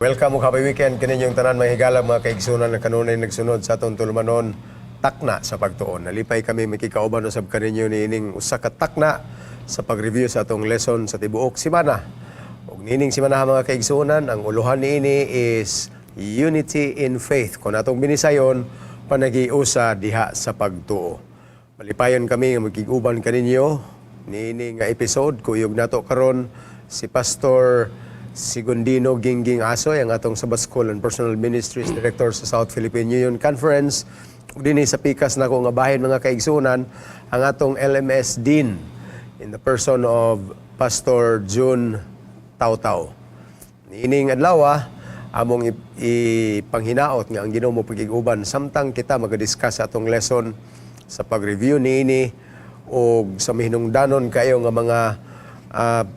Welcome ug happy weekend kaninyong tanan, mga higala, mga kaigsunan na kanunay nagsunod sa atong tulumanon, Takna sa Pagtuon. Nalipay kami makikauban usab kaninyo niining usa ka takna sa pag-review sa atong lesson sa tibuok semana. Ug niining semana, mga kaigsunan, ang uluhan niini is Unity in Faith. Kung atong binisayon, panagiusa diha sa pagtuo. Malipayon kami nga magkig-uban kaninyo niini nga episode. Kuyog nato karon si Pastor Segundino Gingging Asoy, ang atong Sabbath School and Personal Ministries Director sa South Philippine Union Conference. Ug dinhi sa pikas nako nga bahin, mga kaigsunan, ang atong LMS Dean in the person of Pastor June Tautau. Niining adlaw, among ipanghinaot nga ang Ginoo mo pagig-uban samtang kita magadiscuss sa atong lesson sa pag-review niini og sa mahinungdanon kayo nga mga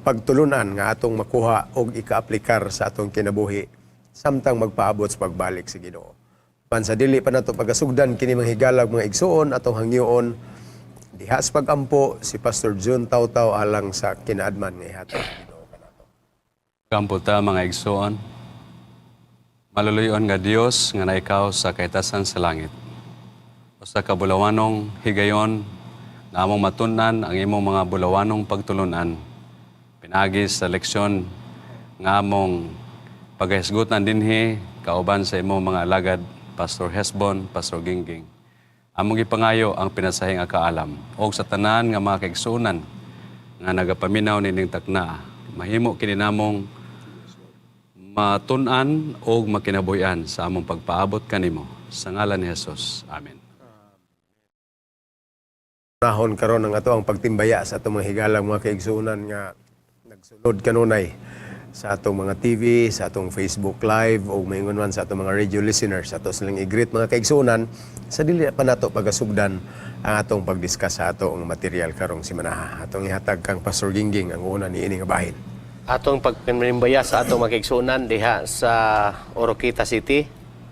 pagtulunan nga atong makuha og ika-aplikar sa atong kinabuhi samtang magpaabot sa pagbalik sa Ginoo. Pan sa dili pa nato pagasugdan kini, mga higalag, mga igsuon, atong hangyoon diha sa pagampo si Pastor June Tautaw alang sa kinaadman nga ihatag sa Ginoo kanato. Kampo ta, mga igsoon. Maluluyon nga Dios nga naikaw sa kahitasan sa langit. Usa ka bulawanong higayon nga among matun-an ang imong mga bulawanong pagtulunan. Pinaagi sa leksyon nga among pagahisgutan dinhi kauban sa imong mga alagad, Pastor Hesbon, Pastor Gingging. Among gipangayo ang pinasahing kaalam og sa tanan nga mga kaigsuonan nga nagapaminaw nining takna, mahimo kini namong matun-an og makinabuhian sa among pagpaabot kanimo, sa ngalan ni Jesus. Amen. Nahon karon ang ato ang pagtimbaya sa atong mga higalang, mga kaigsuonan nga nagsunod kanunay sa atong mga TV, sa atong Facebook Live o maingon man sa atong mga radio listeners. Ato silang i-greet, mga kaigsuonan, sa dili pa nato pagasugdan ang atong pagdiscuss sa atong material karong simanaha. Atong ihatag kang Pastor Gingging ang una niini nga bahin. Atong pagpanimbaya sa atong makigsunan diha sa Oroquieta City.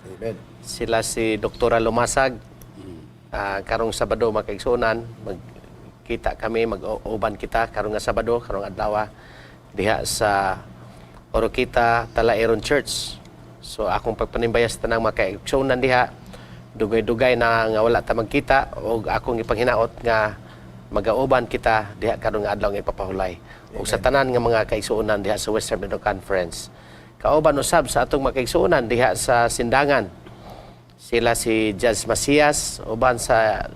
Amen. Sila si Doktora Lumasag. Karong Sabado, makigsunan, magkita kami, mag-uban kita karong nga Sabado, karong adlaw diha sa Oroquieta Talaeron Church. So akong pagpanimbaya sa tanang makaigsunan diha, dugay-dugay na nga wala ta magkita og akong ipanghinaot nga magauban kita diha karong nga adlaw nga ipapahulay. Ug sa tanan nga mga kaigsuonan diha sa Western Mindanao Conference. Kauban usab sa atong makaigsuonan diha sa Sindangan. Sila si Judge Macias uban sa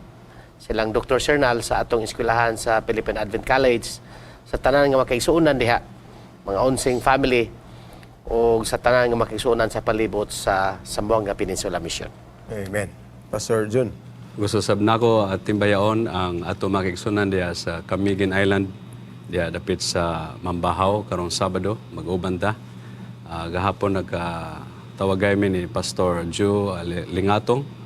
silang Dr. Cernal sa atong eskwelahan sa Philippine Advent College, sa tanan nga makaigsuonan diha, mga onsing family, o sa tanan nga makaigsuonan sa palibot sa Zamboanga Peninsula Mission. Amen. Pastor Jun. Gusto sab nako at timbayaon ang ato makigsunan diha sa Camiguin Island, diha dapit sa Mambahaw, karong Sabado mag-uban ta. Gahapon nagka tawagay mi ni Pastor Joe Lingatong.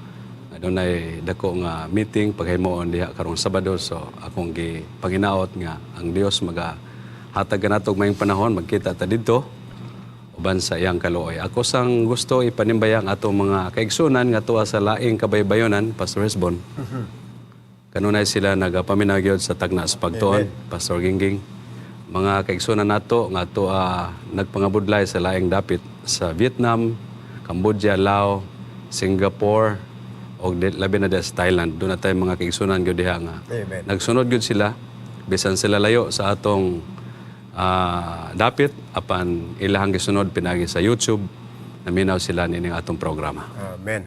Adunay dako nga meeting paghimuon diha karong Sabado, so akong gi panginaot nga ang Dios maga hatag kanato og maayong panahon magkita ta didto uban sa iyang kaluoy. Ako sang gusto ipanimbaya ang atong mga kaigsunan nga tuwa sa laing kabaybayonan, Pastor Hesbon. Kanunay sila nagapaminaw gyud sa Tagna sa Pagtuon, Pastor Gingging. Mga kaigsunan nato nga tuwa nagpangabudlay sa laing dapit sa Vietnam, Cambodia, Laos, Singapore, og labi na diha sa Thailand. Duna tay mga kaigsunan gyud diha nga Amen. nagsunod gyud sila bisan sila layo sa atong dapit, apan ilahang gisunod pinagi sa YouTube, naminaw sila nining atong programa. Amen.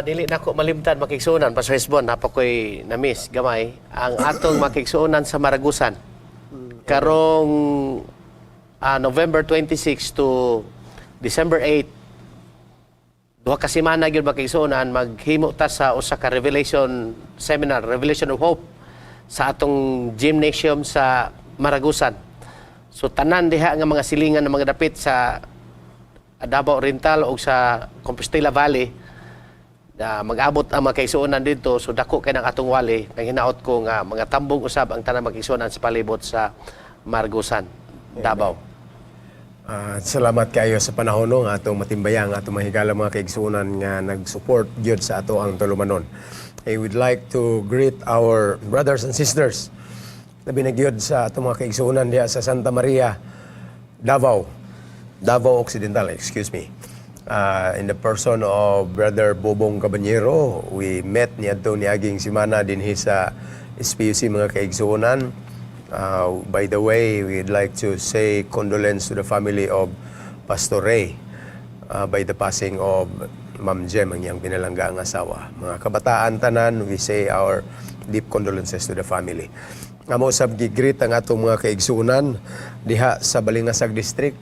Dili nako malimtan, makigsuonan, Pastor Hesbon, napa ko'y na-miss gamay ang atong makigsuonan sa Maragusan. Karong November 26 to December 8, 2 ka semana gyud, makigsuonan, maghimo ta sa usa ka revelation seminar, Revelation of Hope, sa atong gymnasium sa Maragusan. So tanan diha nga mga silingan ng mga dapit sa Davao Oriental o sa Compostela Valley na mag-abot ang mga kaigsuonan dito, so dako kay ng atong wali. Nang hinaot ko nga mga tambong usab ang tanang magkaigsuonan sa palibot sa Maragusan, Davao. Salamat kayo sa panahon no, nga atong matimbayang atong mahigala, mga kaigsuonan nga nag-support gyud sa ato ang tulumanon. I would like to greet our brothers and sisters, labi na gyud sa atong mga kaigsuonan diha sa Santa Maria, Davao. Davao Occidental, excuse me. In the person of Brother Bobong Caballero, we met niadto niaging simana dinhi sa SPUC, mga kaigsuonan. By the way, we'd like to say condolence to the family of Pastor Ray by the passing of Ma'am Jem, ang iyang pinalangga ang asawa. Mga kabataan tanan, we say our deep condolences to the family. Amo sab gi-greet ang atong mga kaigsuonan diha sa Balingasag District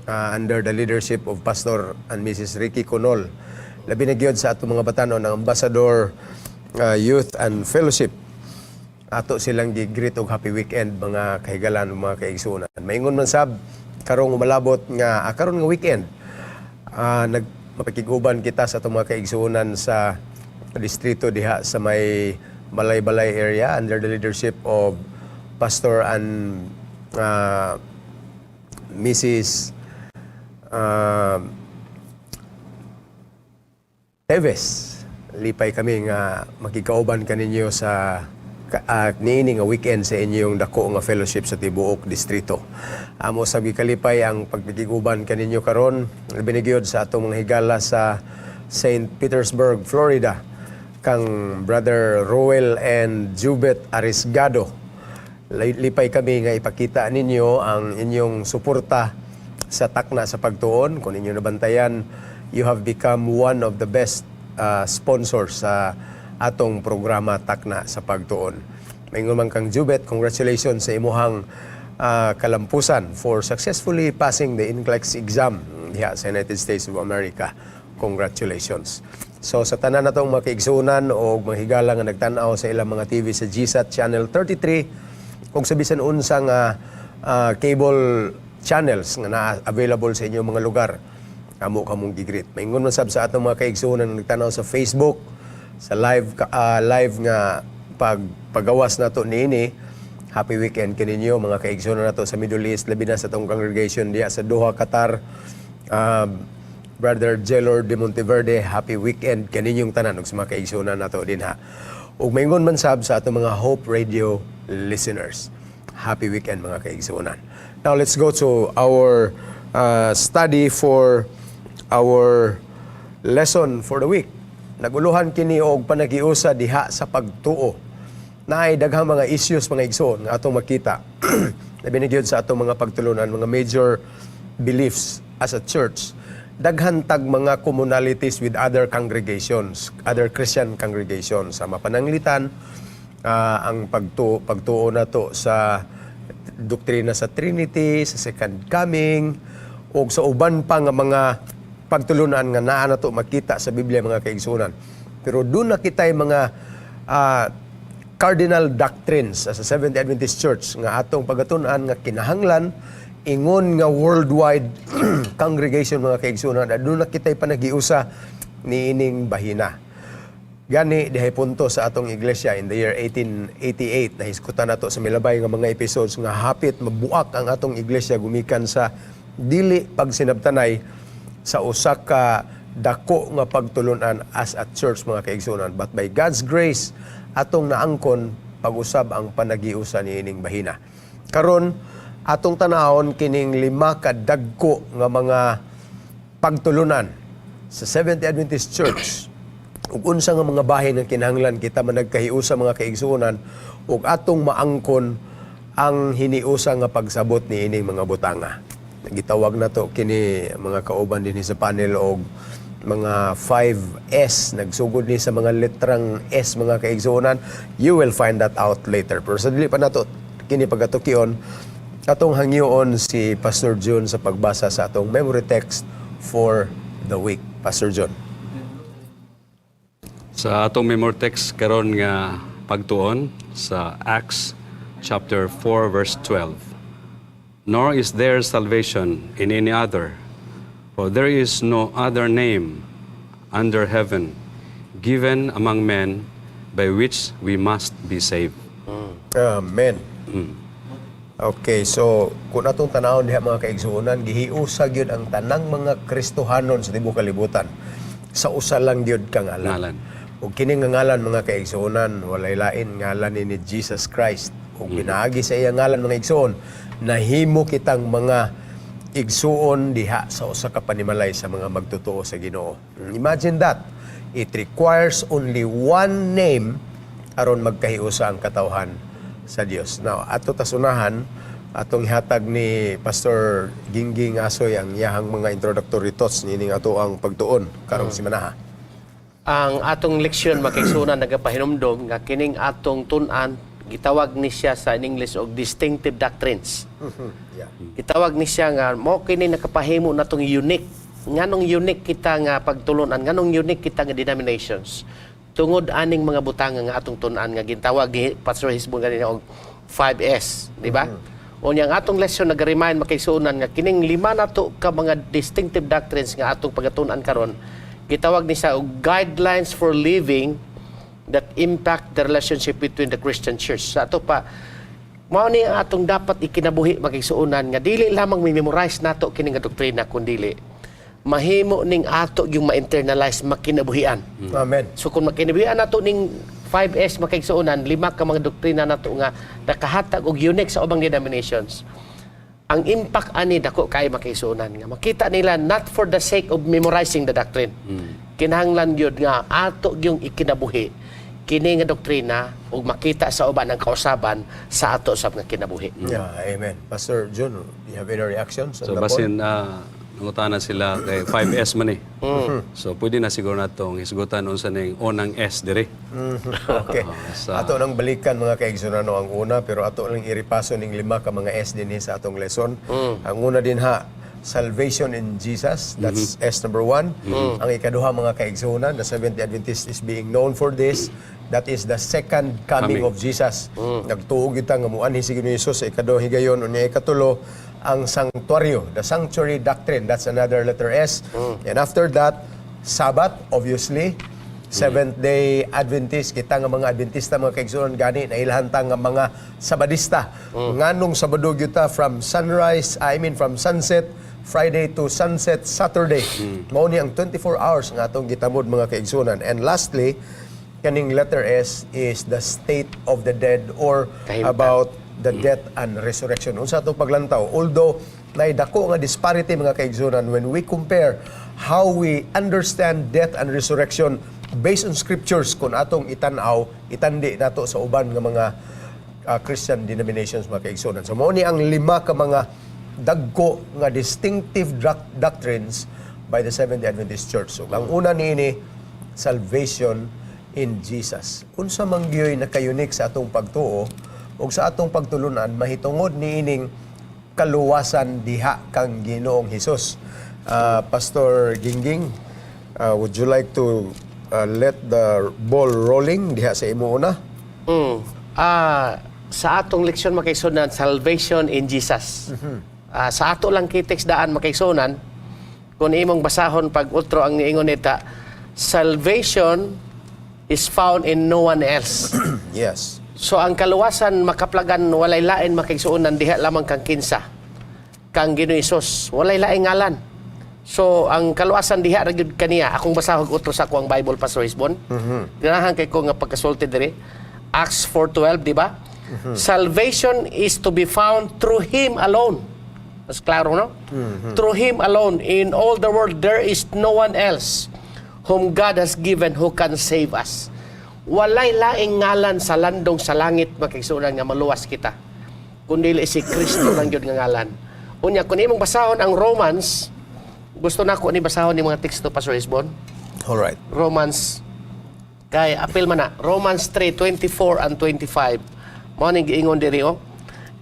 under the leadership of Pastor and Mrs. Ricky Conol. Labi na gyud sa atong mga batanon ang Ambassador Youth and Fellowship. Ato silang gi-greet og happy weekend, mga kahigalan ug mga kaigsuonan. Maingon man sab karong umalabot nga karon nga weekend, nag mapakig-uban kita sa atong mga kaigsuonan sa distrito diha sa may Balay-Balay area under the leadership of Pastor and Mrs. Teves. Lipay kami nga makikauban kaninyo sa niini nga weekend sa inyong dako nga fellowship sa tibuok distrito. Amo sa gikalipay ang pagpikiguban kaninyo karon, labi na gyud sa atong mga higala sa St. Petersburg, Florida, kang Brother Roel and Jubet Arisgado. Lipay kami nga ipakita ninyo ang inyong suporta sa Takna sa Pagtuon. Kung inyo nabantayan, you have become one of the best sponsors sa atong programa Takna sa Pagtuon. Maingon man kang Jubet, congratulations sa imuhang kalampusan for successfully passing the NCLEX exam diha sa United States of America. Congratulations. So sa tanan natong mga kaigsuonan o mga higala nga nagtan-aw sa ilang mga TV sa GSAT Channel 33 kung sa bisan unsa nga cable channels nga na available sa inyong mga lugar, amo kamong gi-greet. Maingon man sab sa atong mga kaigsuonan nga nagtan-aw sa Facebook sa live nga paggawas nato niini. Happy weekend kaninyo, mga kaigsuonan nato sa Middle East, labi na sa atong congregation diha sa Doha, Qatar. Brother Jelor de Monteverde, happy weekend kaninyong tanan ug sa mga kaigsuonan nato dinha. Ug maingon man sab sa atong mga Hope Radio listeners. Happy weekend, mga kaigsuonan. Now let's go to our study for our lesson for the week. Naguluhan kini og panagiusa diha sa pagtuo. Naay daghang mga issues, mga igsoon, nga atong makita. Labi na gyud sa atong mga pagtulunan, mga major beliefs as a church. Daghan tag mga commonalities with other congregations, other Christian congregations. Sa mapananglitan, ang pagtuo nato sa doktrina sa Trinity, sa Second Coming, o sa uban pa nga mga pagtulunan nga naa nato makita sa Biblia, mga kaigsunan. Pero duna na kita'y mga cardinal doctrines as a Seventh-day Adventist Church nga atong pagatun-an nga kinahanglan ingon nga worldwide congregation, mga kaigsunan, aduna kita'y panagiusa niining bahina. Gani dihay punto sa atong iglesia in the year 1888, nahisgutan nato sa milabay nga mga episodes nga hapit mabuak ang atong iglesia gumikan sa dili pagsinabtanay sa usa ka dako nga pagtulunan as a church, mga kaigsunan. But by God's grace, atong naangkon pag-usab ang panagiusa niining bahina. Karon, atong tanawon kining lima ka dagko nga mga pagtulunan sa Seventh-day Adventist Church ug unsa nga mga bahin ang kinahanglan kita managkahiusa, mga kaigsuonan, ug atong maangkon ang hiniusa nga pagsabot niining mga butanga. Gitawag nato kini, mga kauban dinhi sa panel, og mga 5S. Nagsugod ni sa mga letrang S, mga kaigsuonan. You will find that out later. Pero sa dili pa nato kini pagatukion, atong hangyoon si Pastor June sa pagbasa sa atong memory text for the week. Pastor John. Sa atong memory text karon nga pagtuon sa Acts chapter 4 verse 12. "Nor is there salvation in any other, for there is no other name under heaven given among men by which we must be saved." Amen. Okay, so kung atong tanawon diha, mga kaigsuonan, gihiusa gyud ang tanang mga Kristohanon sa tibuok kalibutan sa usa lang gyud ka ngalan. Ngalan. Ug kini nga ngalan, mga kaigsuonan, walay lain, ngalan ni Jesus Christ. Ug pinaagi sa iya ngalan, mga igsuon, nahimo kitang mga Igsuon diha sa usa ka panimalay sa mga magtotoo sa Ginoo. Imagine that. It requires only one name aron magkahiusa ang katawhan sa Dios. Now, ato tasunahan atong ihatag ni Pastor Gingging Asoy ang iyahang mga introductory thoughts niining ato ang pagtuon karong simanaha. Ang atong leksyon, makaigsunan, nagapahinumdom nga kining atong tun-an gitawag ni siya sa in English og distinctive doctrines. Gitawag ni siya nga mo kini nakapahimo natong unique. Nganong unique kita nga pagtulunan? Nganong unique kita nga denominations? Tungod aning mga butanga nga atong tun-an nga gintawag ni Pastor Hisbon ganina og 5S, di ba? Unya ang atong lesson naga-remind, makaigsuonan, nga kining lima nato ka mga distinctive doctrines nga atong pagatun-an karon gitawag ni siya og guidelines for living that impact the relationship between the Christian church. Sa ato pa, mao ni ang atong dapat ikinabuhi, makigsuonan, nga dili lamang mi-memorize nato kini nga doktrina kundili mahimo ning ato yung ma-internalize, makinabuhian. Amen. So kung makinabuhian nato ning 5S, makaigsuonan, lima ka mga doktrina nato nga nakahatag og unique sa ubang denominations. Ang impact ani dako kay, makaigsuonan, nga makita nila not for the sake of memorizing the doctrine. Kinahanglan gyud nga ato yung ikinabuhi kini nga doktrina ug makita sa uban ang kausaban sa ato sa mga kinabuhi. Yeah, amen. Pastor Jun, you have any reactions on So the poll? basin nangutana sila kay 5S man eh. So pwede na siguro natong hisgutan unsa ning unang S diri. Okay. Ato nang balikan, mga kaigsunan, ang una, pero ato lang iripaso ning lima ka mga S dinhi sa atong lesson. Ang una din ha, salvation in Jesus. That's S number 1. Ang ikaduha, mga kaigsunan, the Seventh-day Adventist is being known for this. That is the second coming Coming. of Jesus. Nagtuo kita nga muanhi si Ginoong Jesus sa ikaduhang higayon. Unya ikatulo, ang sanctuario, the sanctuary doctrine. That's another letter S. And after that, Sabbath, obviously. Seventh Day Adventist, kita nga mga Adventista, mga kaigsuonan, gani nailhan ta nga mga Sabadista. Nganong Sabado gyud ta from sunrise, I mean from sunset Friday to sunset Saturday. Mao ni ang 24 hours nga atong gitamod, mga kaigsuonan. And lastly, kaning letter S is the state of the dead or Kahimtang. About the death and resurrection. Unsa atong paglantaw? Although naay dako nga disparity, mga kaigsuonan, when we compare how we understand death and resurrection based on scriptures kung atong itan-aw, itandi nato sa uban nga mga Christian denominations, mga kaigsuonan. So mao ni ang lima ka mga dagko nga distinctive doctrines by the Seventh-day Adventist Church. So ang una niini, salvation in Jesus. Unsa man gyoy naka-unique sa atong pagtuo ug sa atong pagtulunan mahitungod niining kaluwasan diha kang Ginoong Hesus? Pastor Gingging, would you like to let the ball rolling diha sa imo una? Ah, sa atong leksyon, makaigsuonan, salvation in Jesus. Ah, sa ato lang kiteks daan, makaigsuonan, kung imong basahon pag utro ang niingon nita, salvation is found in no one else. So ang kaluwasan makaplagan walay lain, makaigsuonan, diha lamang kang kinsa. Kang Ginoo Hesus, walay laing ngalan. So ang kaluwasan diha ra gyud kaniya. Akong basahog utro sa akong Bible, Pastor Hisbon. Ganahan kay ko nga pagkasulti diri. Acts 4:12, di ba? Salvation is to be found through him alone. Mas klaro, no? Through him alone. In all the world there is no one else whom God has given who can save us. Walay laing ngalan sa landong sa langit, makaigsuonan, nga maluwas kita kundi si Kristo lang gyud nga ngalan. Unya kung imong basahon ang Romans, gusto nako ni basahon ni mga teksto, Pastor Isbon. All right. Romans kay apil man na Romans 3:24 and 25. Mao ning giingon diri oh.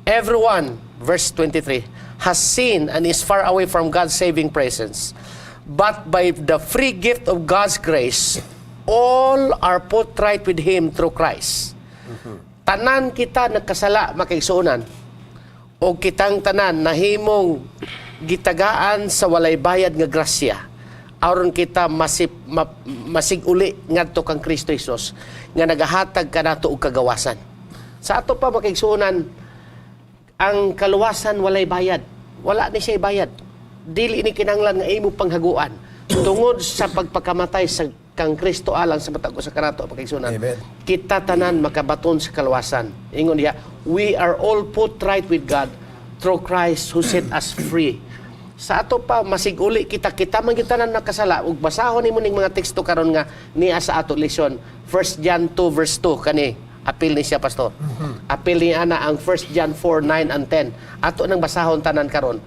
Everyone, verse 23, has sinned and is far away from God's saving presence. But by the free gift of God's grace, all are put right with Him through Christ. Tanan kita nagkasala, makaigsuonan. O kitang tanan nahimong gitagaan sa walay bayad nga grasya aron kita masig-uli ngadto kang Kristo Jesus nga nagahatag kanato og kagawasan. Sa ato pa, makaigsuonan, ang kaluwasan walay bayad. Wala ni siya bayad. Dili ni kinahanglan nga imo panghaguan. Tungod sa pagpakamatay sa kang Kristo alang sa matag usa kanato, makaigsuonan. Amen. Kita tanan makabaton sa kaluwasan. Ingon diha, we are all put right with God through Christ who set us free. Sa ato pa masiguli kita, kita man gyud tanan nakasala. Ug basahon nimo ning mga teksto karon nga niya sa ato lesson. 1 John 2 verse 2 kani apil ni siya, Pastor. Apil niya ana ang 1 John 4 9 and 10. Ato nang basahon tanan karon.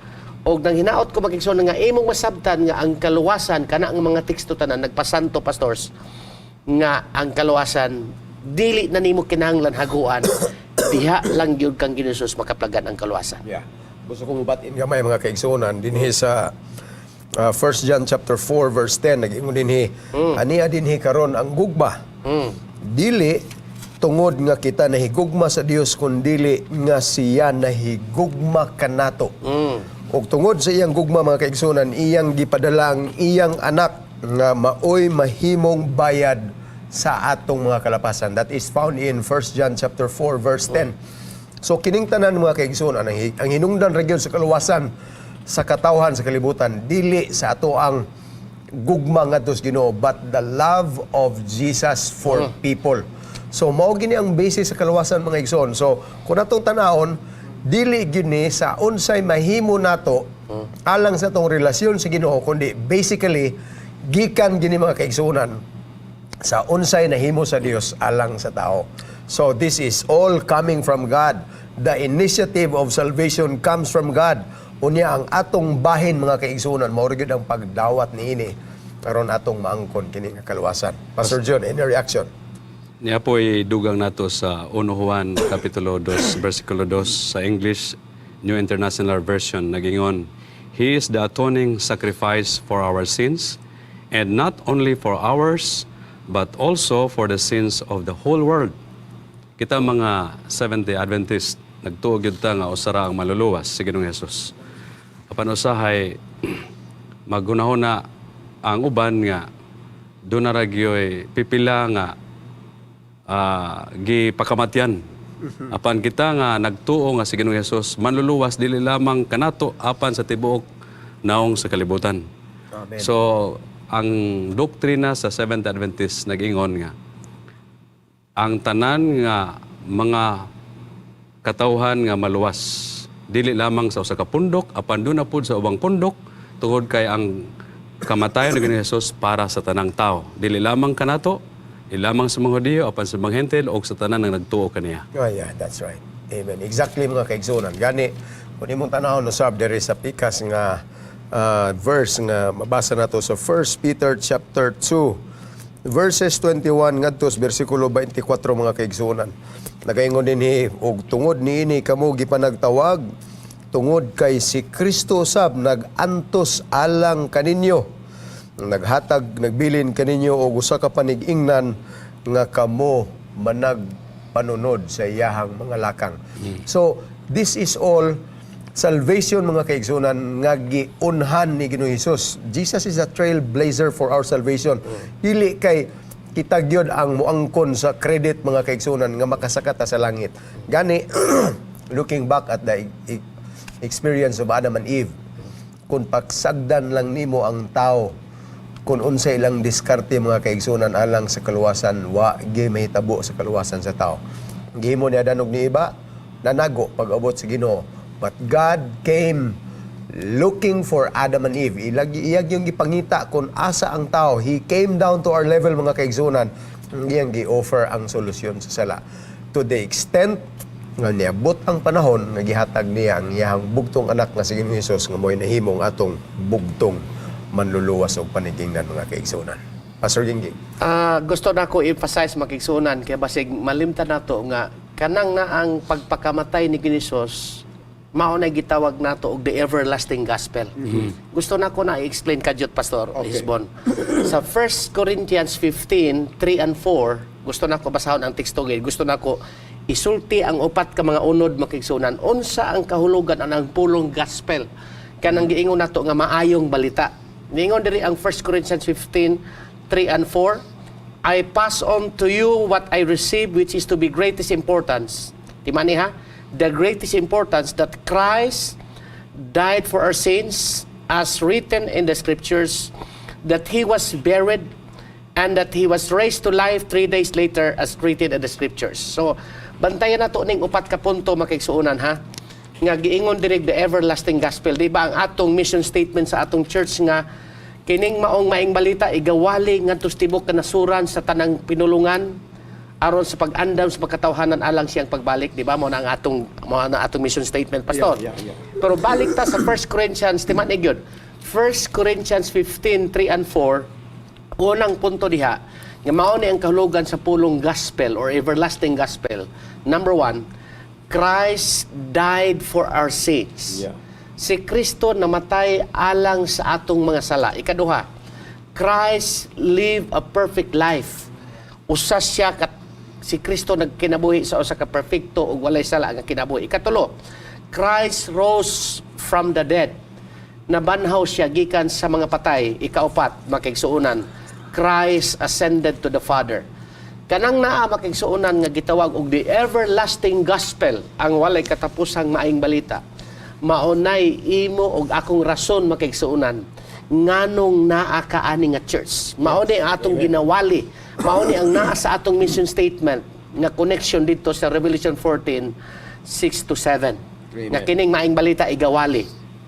Og nang hinaot ko, makigsoon, nga imong masabtan nga ang kaluwasan kana ang mga teksto tanan nagpasanto, pastors, nga ang kaluwasan dili na nimo kinahanglan haguan, diha lang gyud kang Ginoong Jesus makaplagan ang kaluwasan. Yeah. Gusto ko mubatin gamay, mga kaigsuonan, dinhi sa 1 John chapter 4 verse 10, nag-ingon dinhi, "Ania dinhi karon ang gugma. Dili tungod nga kita nahigugma sa Dios, kundili nga siya nahigugma kanato. Ug tungod sa iyang gugma, mga kaigsuonan, iyang gipadala ang iyang anak nga maoy mahimong bayad sa atong mga kalapasan." That is found in 1 John chapter 4 verse 10. So kining tanan, mga kaigsuonan, ang hinungdan ra gyud sa kaluwasan sa katawhan sa kalibutan dili sa ato ang gugma ngadto sa Ginoo but the love of Jesus for people. So mao gini ang basis sa kaluwasan, mga igsoon. So kung atong tanawon, dili gyud ni sa unsay mahimo nato alang sa atong relasyon sa Ginoo, kundi basically gikan gini, mga kaigsuonan, sa unsay nahimo sa Dios alang sa tao. So this is all coming from God. The initiative of salvation comes from God. Unya ang atong bahin, mga kaigsuonan, mao gyud ang pagdawat niini aron atong maangkon kini nga kaluwasan. Pastor John, any reaction? Niya po'y dugang nato sa 1 Juan Kapitulo 2, versikulo 2 sa English New International Version, nagingon, "He is the atoning sacrifice for our sins, and not only for ours, but also for the sins of the whole world." Kita mga Seventh-day Adventist, nagtuo gyud ta nga usa ra ang maluluwas, si Ginoong Hesus. Apan usahay maghunahuna ang uban nga duna ra gyoy pipila nga gipakamatyan. Apan kita nga nagtuo nga si Ginoong Hesus manluluwas dili lamang kanato apan sa tibuok naong sa kalibutan. Amen. So ang doktrina sa Seventh Adventist nag-ingon nga ang tanan nga mga katawhan nga maluwas dili lamang sa usa ka pundok apan duna pud sa ubang pundok, tungod kay ang kamatayon ni Ginoong Hesus para sa tanang tao, dili lamang kanato, dili lamang sa mga Hudiyo, apan sa mga Hentil o sa tanan nga nagtuo kaniya. Oh, yeah, that's right. Amen. Exactly, mga kaigsuonan. Gani, kung imong tanawon usab diri sa pikas nga verse nga mabasa nato sa 1 Peter chapter 2 verses 21 ngadto sa bersikulo 24, mga kaigsuonan. Nagaingon dinhi, "Ug tungod niini kamo gipanagtawag, tungod kay si Kristo sab nag-antos alang kaninyo. Naghatag, nagbilin kaninyo og usa ka panig-ingnan nga kamo managpanunod sa iyahang mga lakang." So, this is all salvation, mga kaigsunan, nga giunhan ni Ginoong Hesus. Jesus is a trailblazer for our salvation. Dili kay kita gyud ang muangkon sa credit, mga kaigsunan, nga makasaka ta sa langit. Gani looking back at the experience of Adam and Eve, kung pagsagdan lang nimo ang tao kung unsay ilang diskarte, mga kaigsunan, alang sa kaluwasan, wa gyud mahitabo sa kaluwasan sa tao. Gihimo ni Adan ug ni Eva, nanago pag-abot sa Ginoo. But God came looking for Adam and Eve. Ilagi iyag yung gipangita kung asa ang tao. He came down to our level, mga kaigsunan. Iyang gi-offer ang solusyon sa sala. To the extent nga niabot ang panahon nga gihatag niya ang iyang bugtong anak nga si Ginoong Hesus nga mo'y nahimong atong bugtong manluluwas og panigingnan, mga kaigsunan. Pastor Gingging. Gusto na ko emphasize, makigsunan, kaya basig malimtan nato nga kanang na ang pagpakamatay ni Ginoong mao na gitawag nato og the everlasting gospel. Gusto na ko na i-explain kadyot, Pastor Hisbon. Sa 1 Corinthians 15, 3 and 4, gusto na ko basahon ang teksto gid. Gusto na ko isulti ang upat ka mga unod, makigsunan. Unsa ang kahulugan anang pulong gospel? Kanang giingon nato nga maayong balita. Niingon diri ang 1 Corinthians 15, 3 and 4, "I pass on to you what I received, which is to be greatest importance." Timani ha? "The greatest importance, that Christ died for our sins as written in the scriptures, that he was buried, and that he was raised to life 3 days later as written in the scriptures." So, bantayan nato ning upat ka punto, makigsuonan ha. Nga giingon diri the everlasting gospel. Di ba ang atong mission statement sa atong church nga kining maong maing balita igawali ngadto sa tibuok kanasuran sa tanang pinulungan aron sa pag-andam sa pagkatawhanan alang siyang pagbalik, di ba? Mao na ang atong mission statement, pastor. Yeah. Pero balik ta sa 1 Corinthians, timan gyud. 1 Corinthians 15:3 and 4, unang punto diha nga mao ni ang kahulugan sa pulong gospel or everlasting gospel. Number one, Christ died for our sins. Si Kristo namatay alang sa atong mga sala. Ikaduha, Christ lived a perfect life. Usa siya kat si Kristo nagkinabuhi sa usa ka perpekto ug walay sala nga kinabuhi. Ikatulo, Christ rose from the dead. Nabanhaw siya gikan sa mga patay. Ikaupat, makaigsuonan, Christ ascended to the Father. Kanang naa, makaigsuonan, nga gitawag og the everlasting gospel, ang walay katapusang maayong balita. Maunay imo og akong rason, makaigsuonan, nganong naa ka ani nga church. Mao ni ang atong ginawali. Mao ni ang naa sa atong mission statement nga connection dito sa Revelation 14, 6 to 7. Nga kining maayong balita igawali.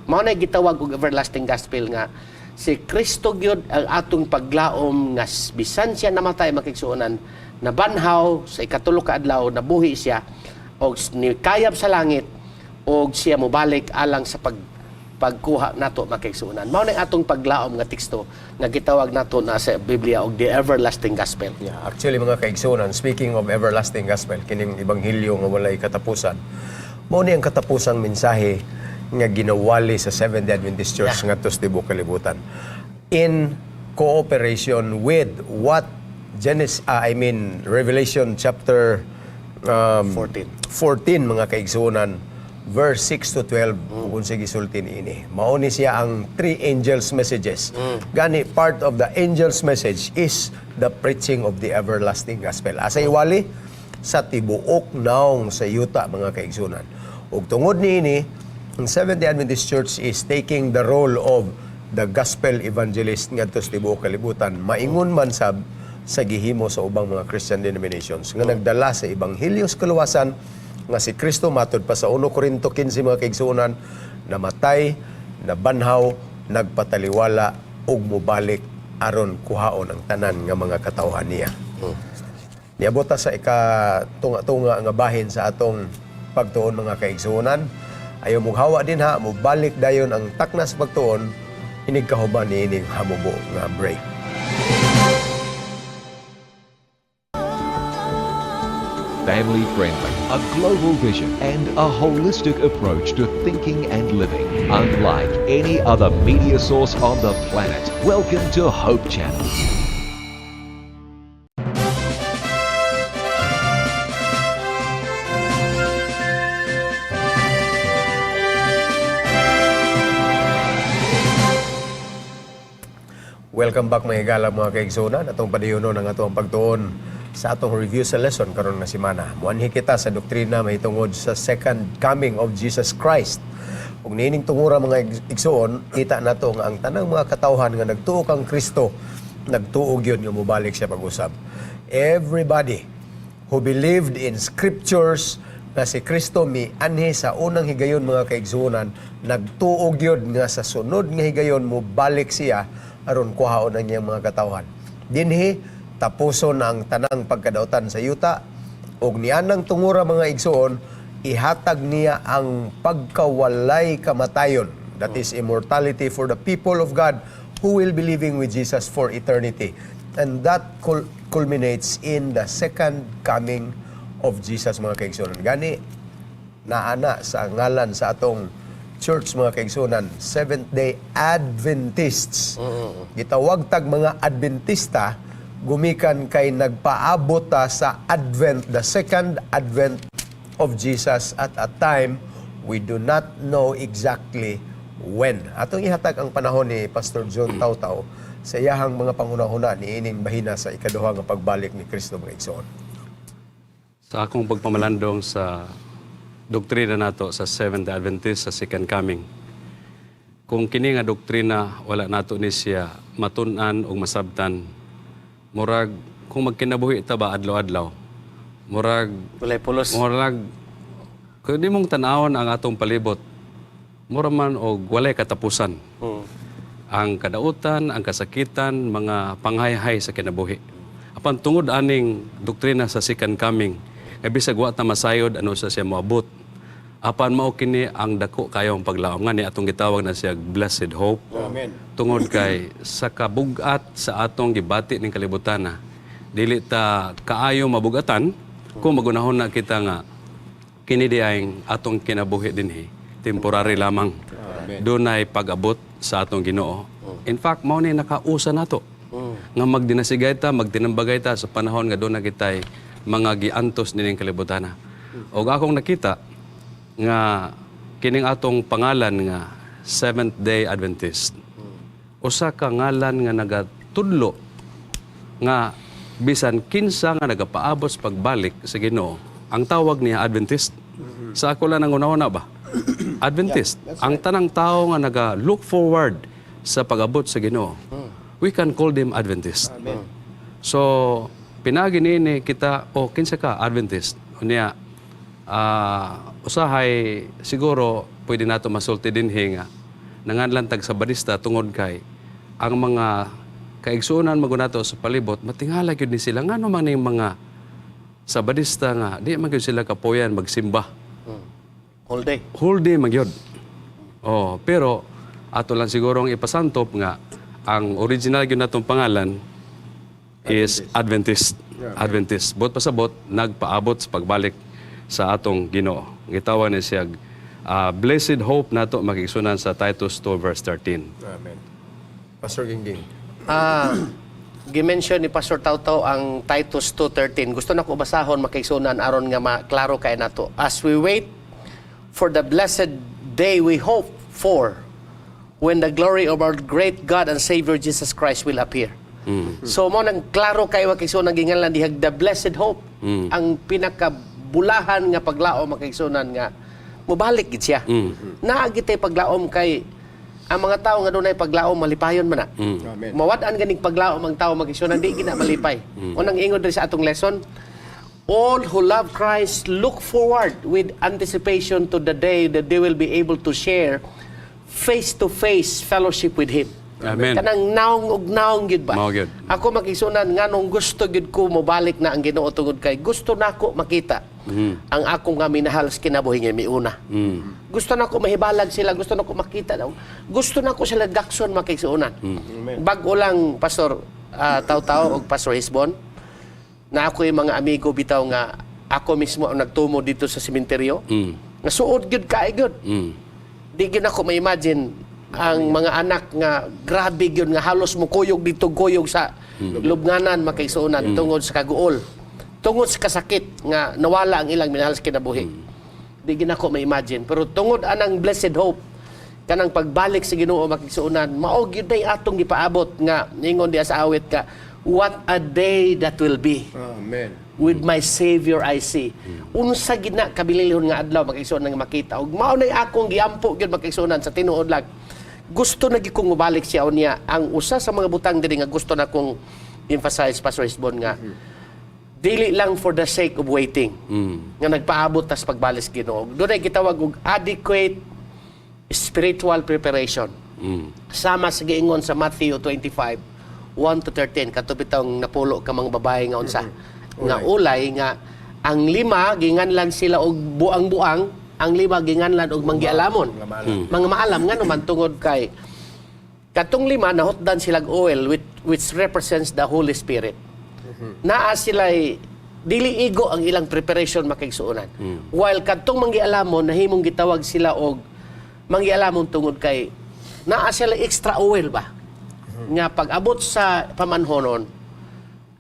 Mao na gitawag og everlasting gospel nga si Kristo gyud ang atong paglaom nga bisan siya namatay, makigsuonan, nabanhaw sa ikatulo ka adlaw, nabuhi siya og nikayab sa langit og siya mobalik alang sa pagkuha nato, makigsuonan. Mao na ang atong paglaom nga teksto nga gitawag nato na sa Biblia og the everlasting gospel. Yeah, actually, mga kaigsunan, speaking of everlasting gospel, kining ebanghelyo nga walay katapusan. Mao ni ang katapusang mensahe nga ginawali sa Seventh-day Adventist Church ngadto sa tibuok kalibutan. In cooperation with what Genesis, I mean Revelation chapter 14. 14, mga kaigsunan, verse 6 to 12, kung sige gisulti niini. Mao ni siya ang three angels' messages. Gani part of the angels' message is the preaching of the everlasting gospel. Asa iwali? Sa tibuok naong sa yuta, mga kaigsunan. Ug tungod niini, ang Seventh-day Adventist Church is taking the role of the gospel evangelist ngadto sa tibuok kalibutan. Maingon man sab sa gihimo sa ubang mga Christian denominations nga nagdala sa ebanghelyo sa kaluwasan nga si Kristo, matod pa sa 1 Corinto 15, mga kaigsuonan, namatay, nabanhaw, nagpataliwala ug mobalik aron kuhaon ang tanan nga mga katawhan niya. Niabot ta sa ika tunga-tunga nga bahin sa atong pagtuon, mga kaigsuonan. Ayaw mong dinha, mobalik dayon ang takna sa pagtuon inig kahuban niining hamubo nga break. Family friendly, a global vision, and a holistic approach to thinking and living. Unlike any other media source on the planet. Welcome to Hope Channel. Welcome back, mga higala, mga kaigsunan. Atong padayonon ang atong pagtuon sa atong review sa lesson karon nga semana. Muanhi kita sa doktrina mahitungod sa second coming of Jesus Christ. Ug niining tungura, mga igsuon, kita nato nga ang tanang mga katawhan nga nagtuo kang Kristo, nagtuo gyud nga mobalik siya pag-usab. Everybody who believed in scriptures na si Kristo mianhi sa unang higayon, mga kaigsuonan, nagtuo gyud nga sa sunod nga higayon mobalik siya aron kuhaon ang iyang mga katawhan. Dinhi tapuson ang tanang pagkadautan sa yuta ug nianang tungura, mga igsuon, ihatag niya ang pagkawalay kamatayon. That is immortality for the people of God who will be living with Jesus for eternity. And that culminates in the second coming of Jesus, mga kaigsuonan. Gani, naana sa ngalan sa atong church, mga kaigsuonan, Seventh-day Adventists. Gitawag tag mga Adventista gumikan kay nagpaabot ta sa Advent, the second advent of Jesus at a time we do not know exactly when. Atong ihatag ang panahon ni Pastor John Tautau sa iyahang mga panghunahuna niining bahina sa ikaduha nga pagbalik ni Kristo, mga igsoon. Sa akong pagpamalandong sa doktrina nato sa Seventh Adventist sa Second Coming. Kung kini nga doktrina wala nato ni siya matun-an o masabtan, murag kung magkinabuhi ta ba adlaw-adlaw, murag Walay pulos. murag Kung di mong tanawon ang atong palibot, mura man og walay katapusan. Ang kadautan, ang kasakitan, mga panghayhay sa kinabuhi. Apan tungod aning doktrina sa second coming, nga bisag wa ta masayod ano sa siya moabot. Apan mao kini ang dako kayong paglaom nga ni atong gitawag na siya blessed hope. Amen. Tungod kay sa kabugat sa atong gibati ning kalibutan na dili ta kaayo mabugatan kung magunahon na kita nga kini di ay atong kinabuhi dinhi temporary lamang, dunay pag-abot sa atong Ginoo. In fact, mao ni nakausa nato nga magdinasigay ta, magtinambagay ta sa panahon nga doon na kitay mga giantos nining kalibutan. Og akong nakita nga kining atong pangalan nga Seventh Day Adventist, usa ka ngalan nga nagatudlo nga bisan kinsa nga nagapaabot sa pagbalik sa Ginoo, ang tawag niya Adventist. Sa ako lang ang una ba? Adventist. Ang tanang tao nga naga look forward sa pag-abot sa Ginoo, we can call them Adventist. So, pinagi niini kita, o kinsa ka, Adventist. Unya, usahay siguro pwede nato masulti dinhi nga nanganlan tag Sabadista tungod kay ang mga kaigsuonan magunato sa palibot matingala gyud ni sila ngano man ning mga Sabadista nga di man gyud sila kapoyan magsimba Whole day. Whole day magyod. Oh, pero ato lang siguro ang ipasantop nga ang original gyud natong pangalan is Adventist. Adventist. Bot pasabot nagpaabot sa pagbalik sa atong Ginoo. Gitawag ni siya blessed hope nato makigsunan sa Titus 2 verse 13. Amen. Pastor Gingging. Gimension ni Pastor Tautaw ang Titus 2:13. Gusto na ko basahon, makaigsunan, aron nga maklaro kay nato. "As we wait for the blessed day we hope for when the glory of our great God and Savior Jesus Christ will appear." So mo nang klaro kay makaigsunan, ginganlan dihag the blessed hope. Ang pinakabulahan nga paglaom, makaigsunan, nga mobalik gid siya. Naa gitay paglaom kay ang mga tao nga dunay paglaom malipayon man na. Amen. Mawad-an ganing paglaom ang tao, mag-isyonan, di gina malipay. Unang ingon diri sa atong lesson, "All who love Christ look forward with anticipation to the day that they will be able to share face-to-face fellowship with Him." Amen. Kanang naong og naong gyud ba? Mao gyud. Ako, makigsunan, nganong gusto gyud ko mobalik na ang Ginoo tungod kay gusto nako makita ang akong nga minahal sa kinabuhi nga miuna. Gusto nako mahibalag sila, gusto nako makita daw. Gusto nako sila gakson, makigsuonan. Bag-o lang, Pastor Taw-Taw og Pastor Hisbon, na ako yung mga amigo bitaw nga ako mismo ang nagtumo dito sa sementeryo. Nga suod gyud kay gyud. Di gyud ako ma-imagine ang mga anak nga grabe gyud nga halos mo kuyog dito, kuyog sa lubnganan, makaigsuonan, tungod sa kaguol. Tungod sa kasakit nga nawala ang ilang minahal sa kinabuhi. Di gyud ako ma-imagine. Pero tungod anang blessed hope kanang pagbalik sa Ginoo, makigsuonan, mao gyud nay atong gipaabot nga ningon diya sa awit ka, "What a day that will be Amen. with my Savior I see." Unsa gid na kabililhon nga adlaw, makigsuonan, nga makita. Ug mao nay akong giampo gyud, makigsuonan, sa tinuod lang. Gusto na gyud kong mobalik siya unya. Ang usa sa mga butang diri nga gusto na kong emphasize, Pastor Hisbon, nga dili lang for the sake of waiting nga nagpaabot tas pagbalik sa Ginoo. Dunay gitawag og adequate spiritual preparation. Sama sa giingon sa Matthew 25, 1 to 13, kato bitawng napulo ka mga babae nga unsa nga ulay, nga ang lima ginganlan sila og buang-buang, ang lima ginganlan og manggialamon. Mga maalam. Mga maalam. Nga naman tungod kay katong lima nahutdan silang oil which represents the Holy Spirit. Naa sila'y dili igo ang ilang preparation, makigsuonan. While kadtong manggialamon nahimong gitawag sila og manggialamon tungod kay naa sila extra oil ba? Nga pag abot sa pamanhonon,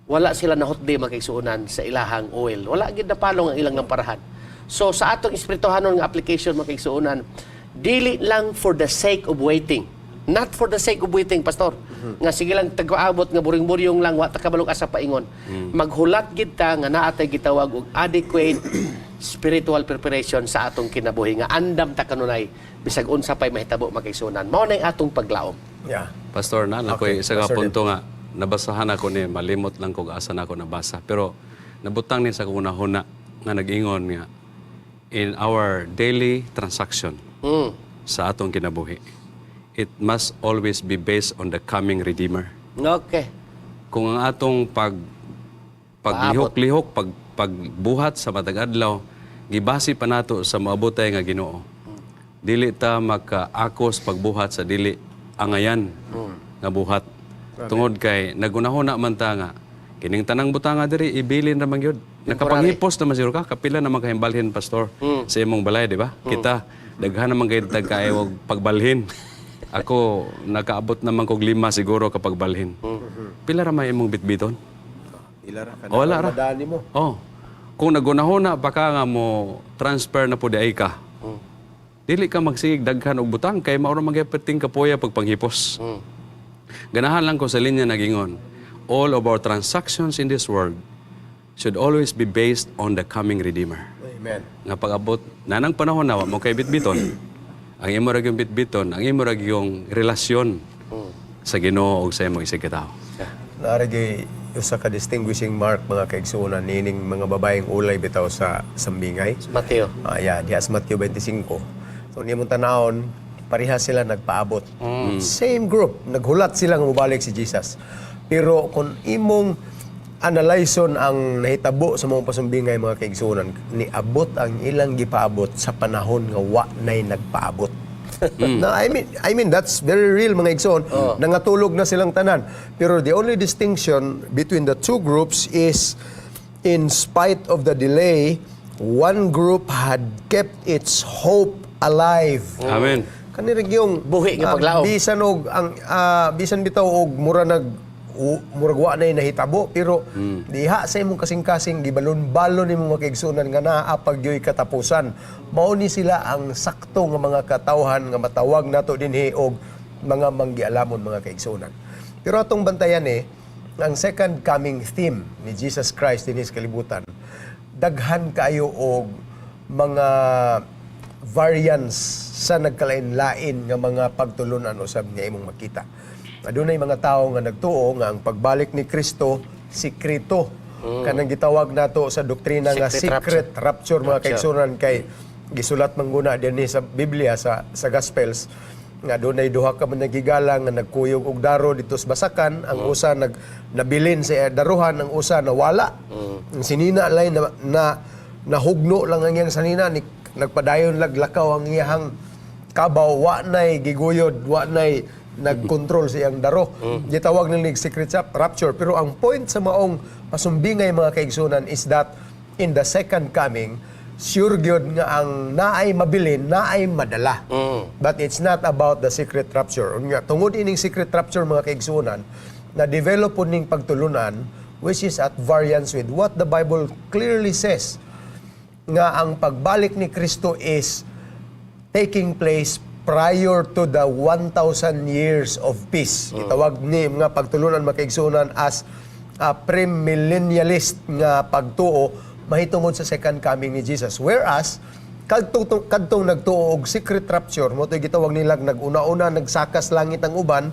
wala sila nahutdi, makigsuonan, sa ilahang oil. Wala gid napalong ang ilang lamparahan. So sa atong espirituhanon nga application, makigsuonan, dili lang for the sake of waiting. Not for the sake of waiting, Pastor. Nga sige lang tag-aabot nga buring-buryong lang wa ta kabalog asa paingon. Maghulat gid ta nga naa tay gitawag og adequate spiritual preparation sa atong kinabuhi nga andam ta kanunay bisag unsa pay mahitabo, makigsuonan. Mao nay atong paglaom. Pastor, na lang Okay, ko isa ka Pastor. punto nga nabasahan ako ni malimot lang ko asa na ako nabasa. Pero nabutang ni sa akong hunahuna nga nag-ingon nga In our daily transaction sa atong kinabuhi, it must always be based on the coming Redeemer. Kung ang atong paglihok-lihok, pagbuhat sa matag adlaw, gibase pa nato sa moabotay nga Ginoo, dili ta makaakos pagbuhat sa dili angayan nga buhat. Tungod kay nagunahuna man ta nga kining tanang butanga diri ibilin ra man gyud. Nakapanghipos naman siguro ka, kapila naman kahimbalhin, Pastor, sa imong balay, di ba? Kita daghan naman kay tag kaayo og pagbalhin. Ako nakaabot naman kog lima siguro kapag balhin. Pila ra may imong bitbiton? Ila ra ka. Wala ra. Madani mo. Oh. Kung nagunahuna pa ka nga mo transfer na po di ay ka, dili ka magsigig daghan og butang kay mao ra man gyud kapoya pagpanghipos. Ganahan lang ko sa linya nagingon, all of our transactions in this world should always be based on the coming Redeemer. Amen. Nga pag-abot, nanang panahon na, wa mo kay bitbiton. Ang imo ra gyung bitbiton, ang imo ra gyung relasyon sa Ginoo ug sa imong isigkatawo. Naa ra gyuy usa ka distinguishing mark, mga kaigsuonan, niining mga babaeng ulay bitaw sa sambingay. Mateo. Ah, yeah, diha sa Matthew 25. So nimo tanawon, pareha sila nagpaabot. Same group, naghulat sila nga mobalik si Jesus. Pero kung imong analyson ang nahitabo sa mga pasumbingay, mga kaigsuonan, niabot ang ilang gipaabot sa panahon nga wa nay nagpaabot. Na I mean that's very real, mga igsoon. Nangatulog na silang tanan. Pero the only distinction between the two groups is, in spite of the delay, one group had kept its hope alive. Amen. Kani ra yung Buhi nga paglaom. Bisan og ang bisan bitaw og mura nag murag wa nay nahitabo, pero diha sa imong kasing-kasing gibalon-balon nimo, mga kaigsuonan, nga naa pa gyoy katapusan. Mao ni sila ang sakto nga mga katawhan nga matawag nato dinhi og mga manggialamon, mga kaigsuonan. Pero atong bantayan eh ang second coming theme ni Jesus Christ dinhi sa kalibutan. Daghan kaayo og mga variants sa nagkalain-lain nga mga pagtulunan usab nga imong makita. Adunay mga tawo nga nagtuo nga ang pagbalik ni Kristo sikreto. Kanang gitawag nato sa doktrina nga secret secret rapture, mga rapture. kaigsuonan, kay gisulat man guna dinhi sa Biblia, sa Gospels, nga dunay duha ka managigala nga nagkuyog og daro dito sa basakan. Ang usa nabilin sa daruhan, ang usa nawala. Ang sinina lay na nahugno lang ang iyang sanina ni, nagpadayon laglakaw ang iyang kabaw, wa nay giguyod, wa nay nagkontrol sa iyang daro. Gitawag nila secret rapture, pero ang point sa maong pasumbingay, mga kaigsunan, is that in the second coming, sure gyud nga ang naay mabilin, naay madala. But it's not about the secret rapture. Unya, tungod ining secret rapture, mga kaigsunan, na develop po ning pagtulunan which is at variance with what the Bible clearly says nga ang pagbalik ni Kristo is taking place prior to the 1,000 years of peace. Gitawag ni nga pagtulunan, mga kaigsunan, as a premillennialist nga pagtuo mahitungod sa second coming ni Jesus. Whereas kadtong nagtuo og secret rapture, mao to'y gitawag nila nag-una-una nagsakas langit ang uban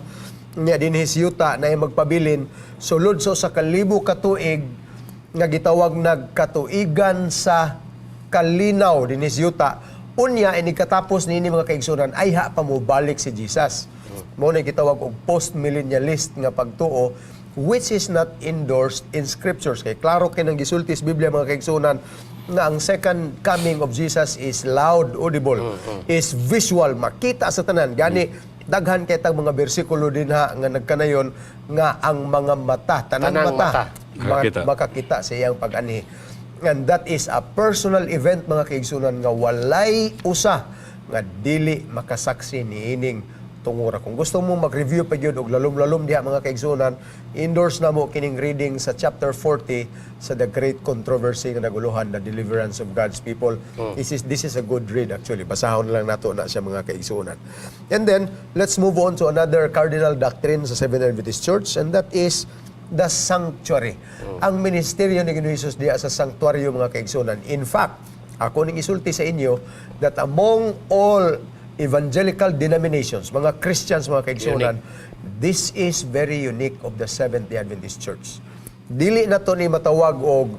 nya dinhi sa yuta na magpabilin sulod so sa 1,000 ka tuig nga gitawag nagkatuigan sa kalinaw dinhi sa yuta. Unya ini katapos niini, mga kaigsunan, ay ha pa mobalik si Jesus. Mao na gitawag og postmillennialist nga pagtuo, which is not endorsed in scriptures, kay klaro kay nang gisulti sa Biblia, mga kaigsunan, nga ang second coming of Jesus is loud, audible, is visual, makita sa tanan. Gani daghan kay tag mga bersikulo dinha nga nagkanayon nga ang mga mata, tanang tanang mata, mata. Makakita. Makakita sa iyang pag-anhi. And that is a personal event, mga kaigsunan, nga walay usa nga dili makasaksi niining tungura. Kung gusto mo mag-review pa gyud og lalom-lalom diha, mga kaigsunan, endorse na mo kining reading sa chapter 40 sa The Great Controversy nga naguluhan, The Deliverance of God's People. This is a good read actually. Basahon lang nato na siya, mga kaigsunan. And then let's move on to another cardinal doctrine sa Seventh Adventist Church, and that is the sanctuary. Ang ministeryo ni Ginoong Hesus diha sa sanctuaryo, mga kaigsunan. In fact, ako ning isulti sa inyo that among all evangelical denominations, mga Christians, mga kaigsunan, this is very unique of the Seventh-day Adventist Church. Dili na to ni matawag og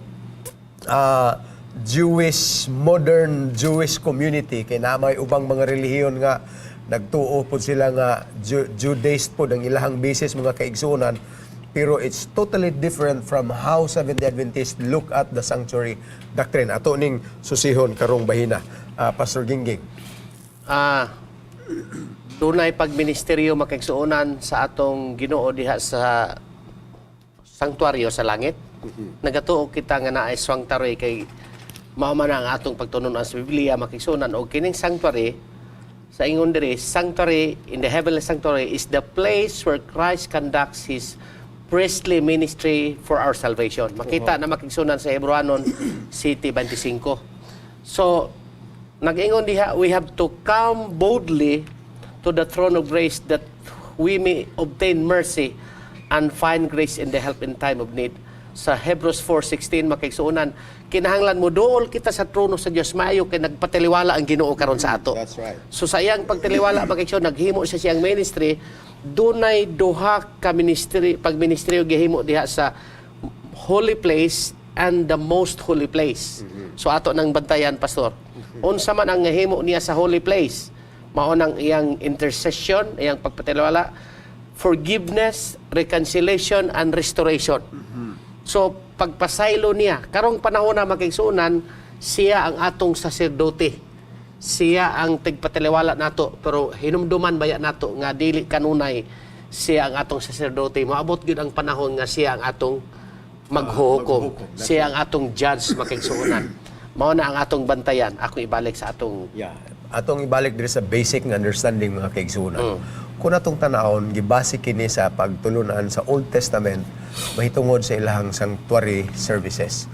Jewish, modern Jewish community, kay naa may ubang mga relihiyon nga nagtuo pod sila nga Judaist pod ang ilahang basis, mga kaigsuonan, pero it's totally different from how Seventh-day Adventists look at the sanctuary doctrine. Ato ning susihon karong bahina. Pastor Gingging. Dunay pagministeryo, makaigsuonan, sa atong Ginoo diha sa sanktuaryo sa langit. Nagatuo kita nga naay sanctuary kay mao man ang atong pagtununan sa Biblia, makaigsuonan, og kining sanctuary sa ingon diri, sanctuary in the heavenly sanctuary is the place where Christ conducts his priestly ministry for our salvation. Makita na, makaigsuonan, sa Hebreohanon 7:25. So, nag-ingon diha, we have to come boldly to the throne of grace that we may obtain mercy and find grace in the help in time of need. Sa Hebrews 4:16, makaigsuonan, kinahanglan mo dool kita sa trono sa Dios maayo kay nagpatiliwala ang Ginoo karon sa ato. That's right. So sa iyang pagtiliwala, makaigsuonan, naghimo siya siyang ministry, dunay duha ka ministry, pagministeryo gihimo diha sa holy place and the most holy place. So ato nang bantayan, Pastor. Unsa man ang nahimo niya sa holy place? Mao nang iyang intercession, iyang pagpatiliwala, forgiveness, reconciliation and restoration. So pagpasaylo niya, karong panahon na, makaigsuonan, siya ang atong saserdote. Siya ang tigpatiliwala nato, pero hinumduman baya nato nga dili kanunay siya ang atong saserdote. Moabot gyud ang panahon nga siya ang atong maghuhukom. Maghuhukom. That's Siya ang atong judge, makaigsuonan. Mao na ang atong bantayan. Ako ibalik sa atong Yeah. Atong ibalik diri sa basic nga understanding, mga kaigsuonan. Kung atong tanawon, gibase kini sa pagtulunan sa Old Testament mahitungod sa ilahang sanctuary services.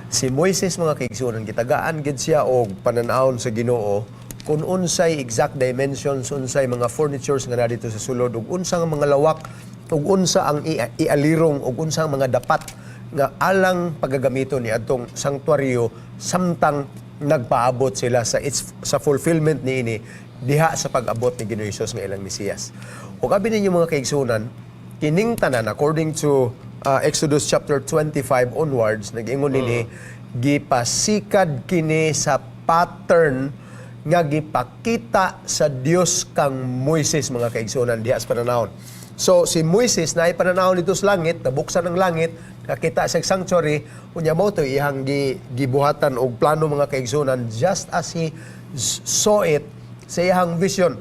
Si Moises, mga kaigsuonan, gitagaan gid siya og panan-awon sa Ginoo kung unsay exact dimensions, unsay mga furnitures nga naa dito sa sulod, ug unsa nga mga lawak, ug unsa ang ialirong, ug unsa ang mga dapat nga alang pagagamiton ni atong sanktuaryo samtang nagpaabot sila sa fulfillment niini diha sa pag-abot ni Ginoo Hesus nga ilang Mesiyas. Ug abi ninyo, mga kaigsunan, kining tanan, according to Exodus chapter 25 onwards, nag-ingon nini, gipasikad kini sa pattern nga gipakita sa Dios kang Moises, mga kaigsunan, diha sa pananawon. So si Moises na pananawon dito sa langit, nabuksan ang langit, nakita sa sanctuary, unya mao to iyang gibuhatan og plano, mga kaigsunan, just as he saw it sa iyang vision.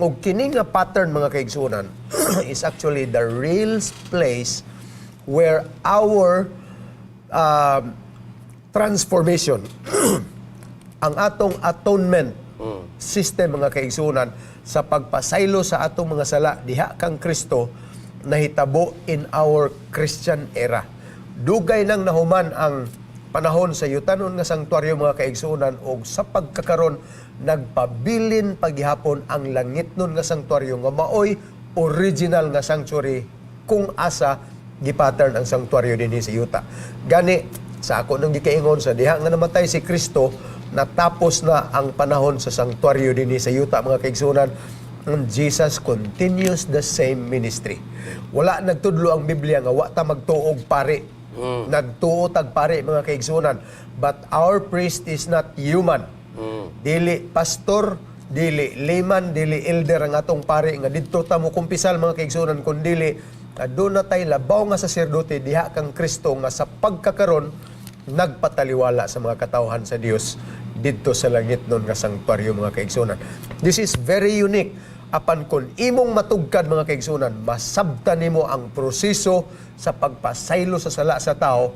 Og kini nga pattern, mga kaigsunan, is actually the real place where our transformation, ang atong atonement system, mga kaigsunan, sa pagpasaylo sa atong mga sala diha kang Kristo nahitabo in our Christian era. Dugay nang nahuman ang panahon sa yutanon nga sanktuaryo, mga kaigsunan, og sa pagkakaron nagpabilin paghihapon ang langitnon nga sanktuaryo nga maoy original nga sanctuary kung asa gipattern ang sanktuaryo dinhi sa yuta. Gani sa ako nang gikaingon, sa diha nga namatay si Kristo, natapos na ang panahon sa sanktuaryo dinhi sa yuta, mga kaigsunan, and Jesus continues the same ministry. Wala nagtudlo ang Biblia nga wa ta magtuog pari. Nagtuo tag pari, mga kaigsunan. But our priest is not human. Dili pastor, dili layman, dili elder ang atong pari nga didto ta mo kumpisal, mga kaigsunan, kun dili aduna tay labaw nga saserdote diha kang Kristo nga sa pagkakaron nagpataliwala sa mga katawhan sa Dios didto sa langit nun nga sanktuaryo, mga kaigsunan. This is very unique. Apan kung imong matugkad, mga kaigsunan, masabtan nimo ang proseso sa pagpasaylo sa sala sa tao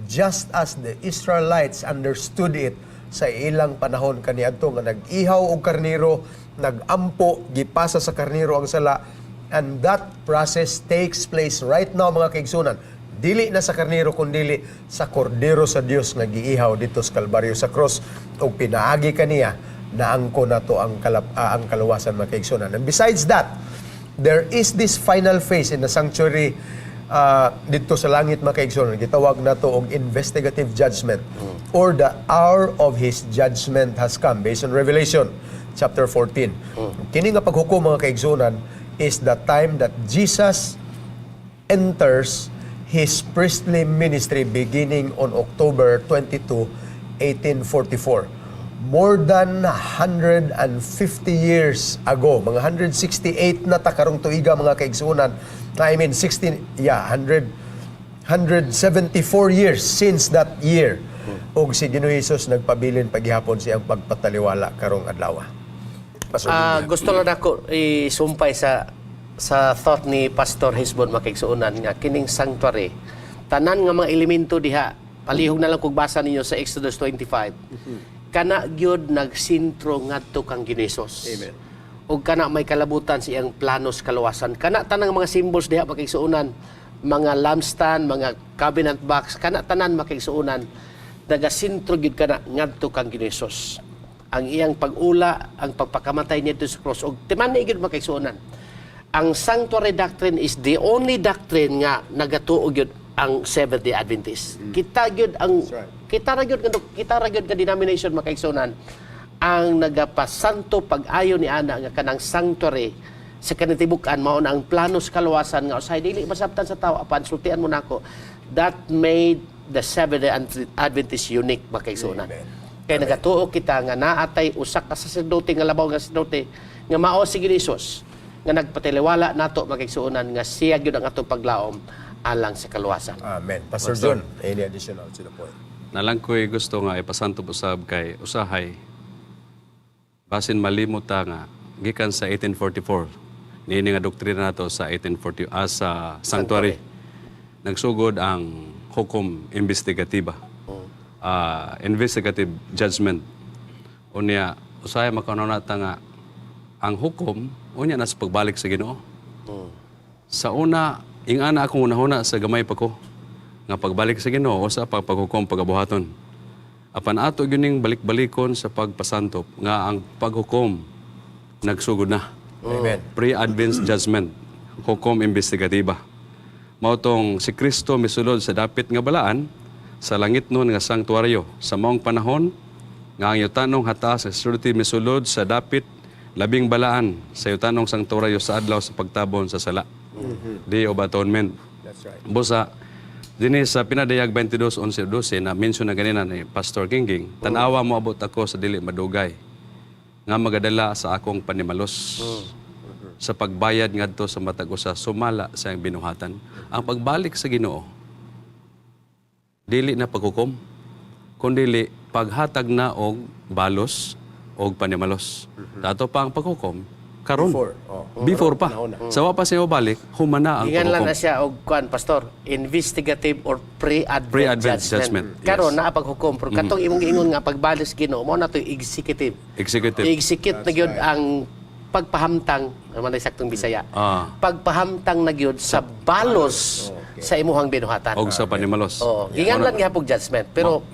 just as the Israelites understood it sa ilang panahon kaniadto nga nag-ihaw og karniro, nag-ampo, gipasa sa karniro ang sala, and that process takes place right now, mga kaigsunan. Dili na sa karniro kundili sa kordero sa Dios nga giihaw dito sa Kalbaryo sa cross ug pinaagi kaniya naangko nato ang kaluwasan, mga kaigsunan. And besides that, there is this final phase in the sanctuary dito sa langit, mga kaigsunan. Gitawag nato og investigative judgment or the hour of his judgment has come based on Revelation chapter 14. Kini nga paghukom, mga kaigsunan, is the time that Jesus enters his priestly ministry beginning on October 22, 1844. More than 150 years ago, mga 168 na ta karong tuiga, mga kaigsuonan. I mean 16, yeah, 100 174 years since that year. Ug si Ginoo Jesus nagpabilin paghihapon siyang pagpataliwala karong adlaw. Pastor. Gusto lang ako isumpay sa thought ni Pastor Hisbon, makigsuonan, nga kining sanctuary, tanan nga mga elemento diha, palihog na lang kog basa ninyo sa Exodus 25, kana gyud nagsintro ngadto kang Ginoo Jesus. Amen. Ug kana may kalabutan sa iyang planos kaluwasan. Kana tanang mga symbols diha, makigsuonan, mga lampstand, mga covenant box, kana tanan, makigsuonan, nagasintro gyud kana ngadto kang Ginoo Jesus, ang iyang pag-ula, ang pagpakamatay niya sa cross. Ug timani gyud, makigsuonan, ang sanctuary doctrine is the only doctrine nga nagatuo gyud ang Seventh-day Adventist. Kita gyud ang That's right. Kita ra gyud nga denomination, makaigsuonan, ang nagapasanto pag-ayo ni ana nga kanang sanctuary sa kanitibukan mao na ang plano sa kaluwasan nga usahay dili masabtan sa tao, apan sultian mo nako, that made the Seventh-day Adventist unique, makaigsuonan. Amen. Kay nagatuo kita nga naatay usa ka saserdote nga labaw nga saserdote nga mao si Jesus nga nagpatiliwala nato, makigsuonan, nga siya gyud ang atong paglaom alang sa kaluwasan. Amen. Pastor John, any additional to the point? Nalang ko'y gusto nga ipasanto usab kay usahay basin malimot ta nga gikan sa 1844 niini nga doktrina nato sa 1840 sa sanctuary nagsugod ang hukom investigativa, investigative judgment. Unya usahay makauna ta nga ang hukom unya na sa pagbalik sa Ginoo. Sa una, ingana akong unahuna sa gamay pa ko nga pagbalik sa Ginoo usa pa paghukom pagabuhaton. Apan ato gyuning balik-balikon sa pagpasantop nga ang paghukom nagsugod na. Amen. Pre-advent judgment, hukom investigativa. Mao tong si Kristo misulod sa dapit nga balaan sa langit nun nga sanktuaryo sa maong panahon nga ang yutanong hataas sa saserdote misulod sa dapit labing balaan sa yutanong sanktuaryo sa Adlaw sa Pagtabon sa Sala. Day of Atonement. That's right. Busa, dinhi sa Pinadayag 22:11 12 na mention na ganina ni Pastor Kingging, "Tanawa, mo abot ako sa dili madugay nga magadala sa akong panimalos sa pagbayad ngadto sa matag usa sumala sa iyang binuhatan." Ang pagbalik sa Ginoo, dili na paghukom, kundi paghatag na og balos og panimalos. Dato pa ang paghukom karon. Before, oh. Before pa. Sa wa pa siya balik, humana ang Ingan lang paghukom. na siya og kuan, Pastor, investigative or pre-advent Pre-advent judgment. judgment, yes. Karon naa paghukom, pero katong imong giingon nga pagbalik sa Ginoo mao na to executive. Executive. I-execute na gyud ang pagpahamtang, ano man ang saktong Bisaya. Pagpahamtang na gyud sa balos sa imuhang binuhatan. Og sa panimalos. Oh, gingan lang gihapon judgment, pero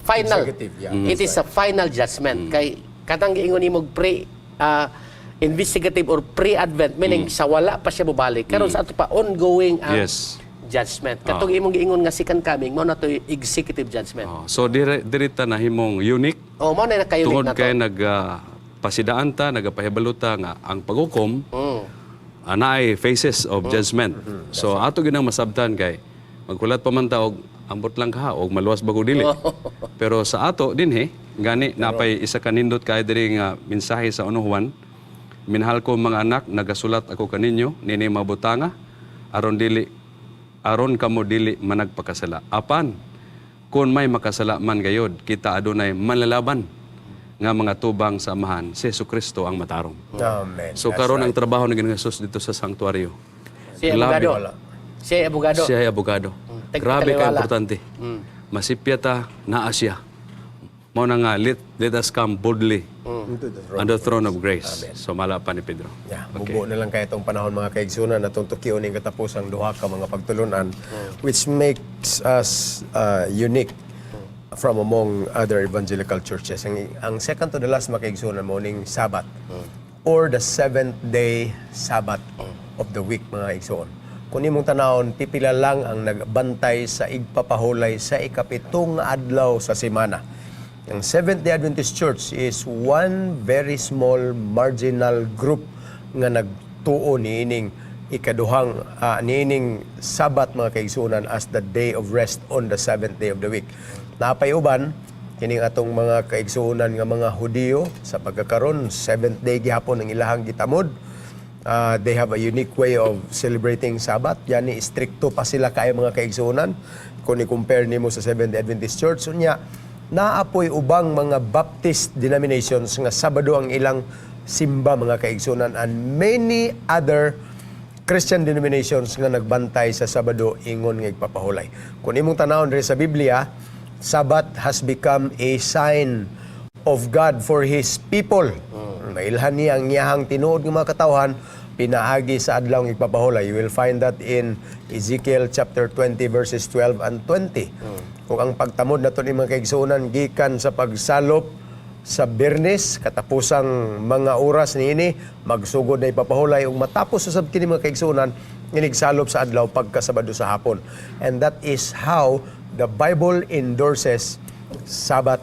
final. Executive, yeah. It is a final judgment kay katang giingon nimo pre investigative or pre-advent, meaning sa wala pa siya mobalik. Karon sa ato pa ongoing ang judgment. Katong imong giingon nga second coming mao na to executive judgment. Oh, so dire diri ta nahimong unique Oh, mao na naka-unique tungod na to. kay nag pasidaan ta, nagapahibalo ta nga ang paghukom naay phases of judgment. So ato gyud ang masabtan kay magkulat pa man ta og ambot lang ka og maluwas ba ko dili. Pero sa ato dinhi gani napay isa ka nindot kay diri nga mensahe sa 1 Juan: "Minahal ko mga anak, nagasulat ako kaninyo nini mabutanga aron kamo dili managpakasala. Apan kung may makasala man gayod, kita adunay manlalaban nga mga tubang sa Amahan, si Jesu Kristo ang matarong." Amen. So That's karon right. ang trabaho ni Ginoong Jesus dito sa sanktuaryo. Si abogado. Si abogado. Siya ay abogado. Grabe ka Tagpataliwala. importante. Masipya ta, naa siya. Mao na nga, let us come boldly Into the throne. on the throne of grace. So mala pa ni Pedro. Yeah, mubo na lang kay itong panahon, mga kaigsunan, atong tukion ning katapusang duha ka mga pagtulunan which makes us unique from among other evangelical churches. Ang second to the last, mga kaigsunan, mo ning Sabbath or the seventh day Sabbath of the week, mga igsoon. Kung imong tanawon, pipila lang ang nagbantay sa igpapahulay sa ikapitong adlaw sa semana. Ang Seventh-day Adventist Church is one very small marginal group nga nagtuo niining ikaduhang niining Sabat, mga kaigsunan, as the day of rest on the seventh day of the week. Napay uban Kining atong mga kaigsuonan nga mga Hudiyo sa pagkakaron, seventh day gihapon ang ilahang gitamod. They have a unique way of celebrating Sabbath. Yani strikto pa sila kay, mga kaigsuonan, kung i-compare nimo sa Seventh Adventist Church. Unya, naa poy ubang mga Baptist denominations nga Sabado ang ilang simba, mga kaigsuonan, and many other Christian denominations nga nagbantay sa Sabado ingon nga igpapahulay. Kung imong tanawon diri sa Biblia, Sabbath has become a sign of God for His people. Mailhan niya ang iyahang tinuod nga mga katawhan pinaagi sa adlaw ng igpapahulay. You will find that in Ezekiel chapter 20 verses 12 and 20. Kung ang pagtamod nato ni mga kaigsuonan gikan sa pagsalop sa Biyernes, katapusang mga oras niini, magsugod na ipapahulay ug matapos usab kini, mga kaigsuonan, inigsalop sa adlaw pagkasabado sa hapon. And that is how the Bible endorses Sabbath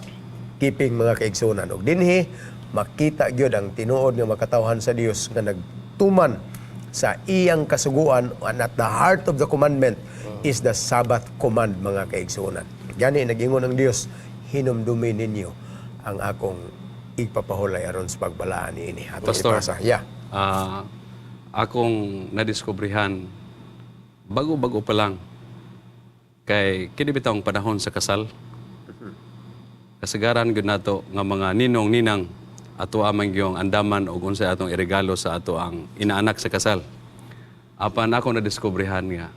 keeping, mga kaigsuonan. Ug dinhi makita gyud ang tinuod nga makatawhan sa Dios nga nagtuman sa iyang kasuguan, and at the heart of the commandment is the Sabbath command, mga kaigsuonan. Gani nagingon ang Dios, "Hinumdumi ninyo ang akong igpapahulay aron sa pagbalaan niini." Atong Pastor. ipasa. Yeah. Akong nadiskubrihan bago-bago pa lang kay kini bitawng panahon sa kasal. Kasagaran gyud nato nga mga ninong ninang, ato amang gyung andaman og unsay atong iregalo sa ato ang inaanak sa kasal. Apan ako nadiskubrihan nga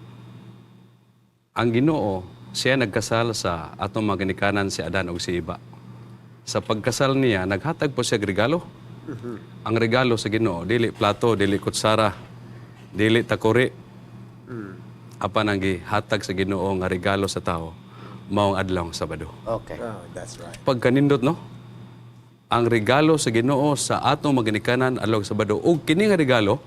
ang Ginoo siya nagkasal sa atong mga ginikanan, si Adan ug si Eva. Sa pagkasal niya, naghatag po siya og regalo. Ang regalo sa Ginoo dili plato, dili kutsara, dili takuri. Apan ang gihatag sa Ginoo nga regalo sa tao mao ang adlaw Sabado. Oh, that's right. Pagkanindot, no? Ang regalo sa Ginoo sa atong mga ginikanan, adlaw Sabado, ug kini nga regalo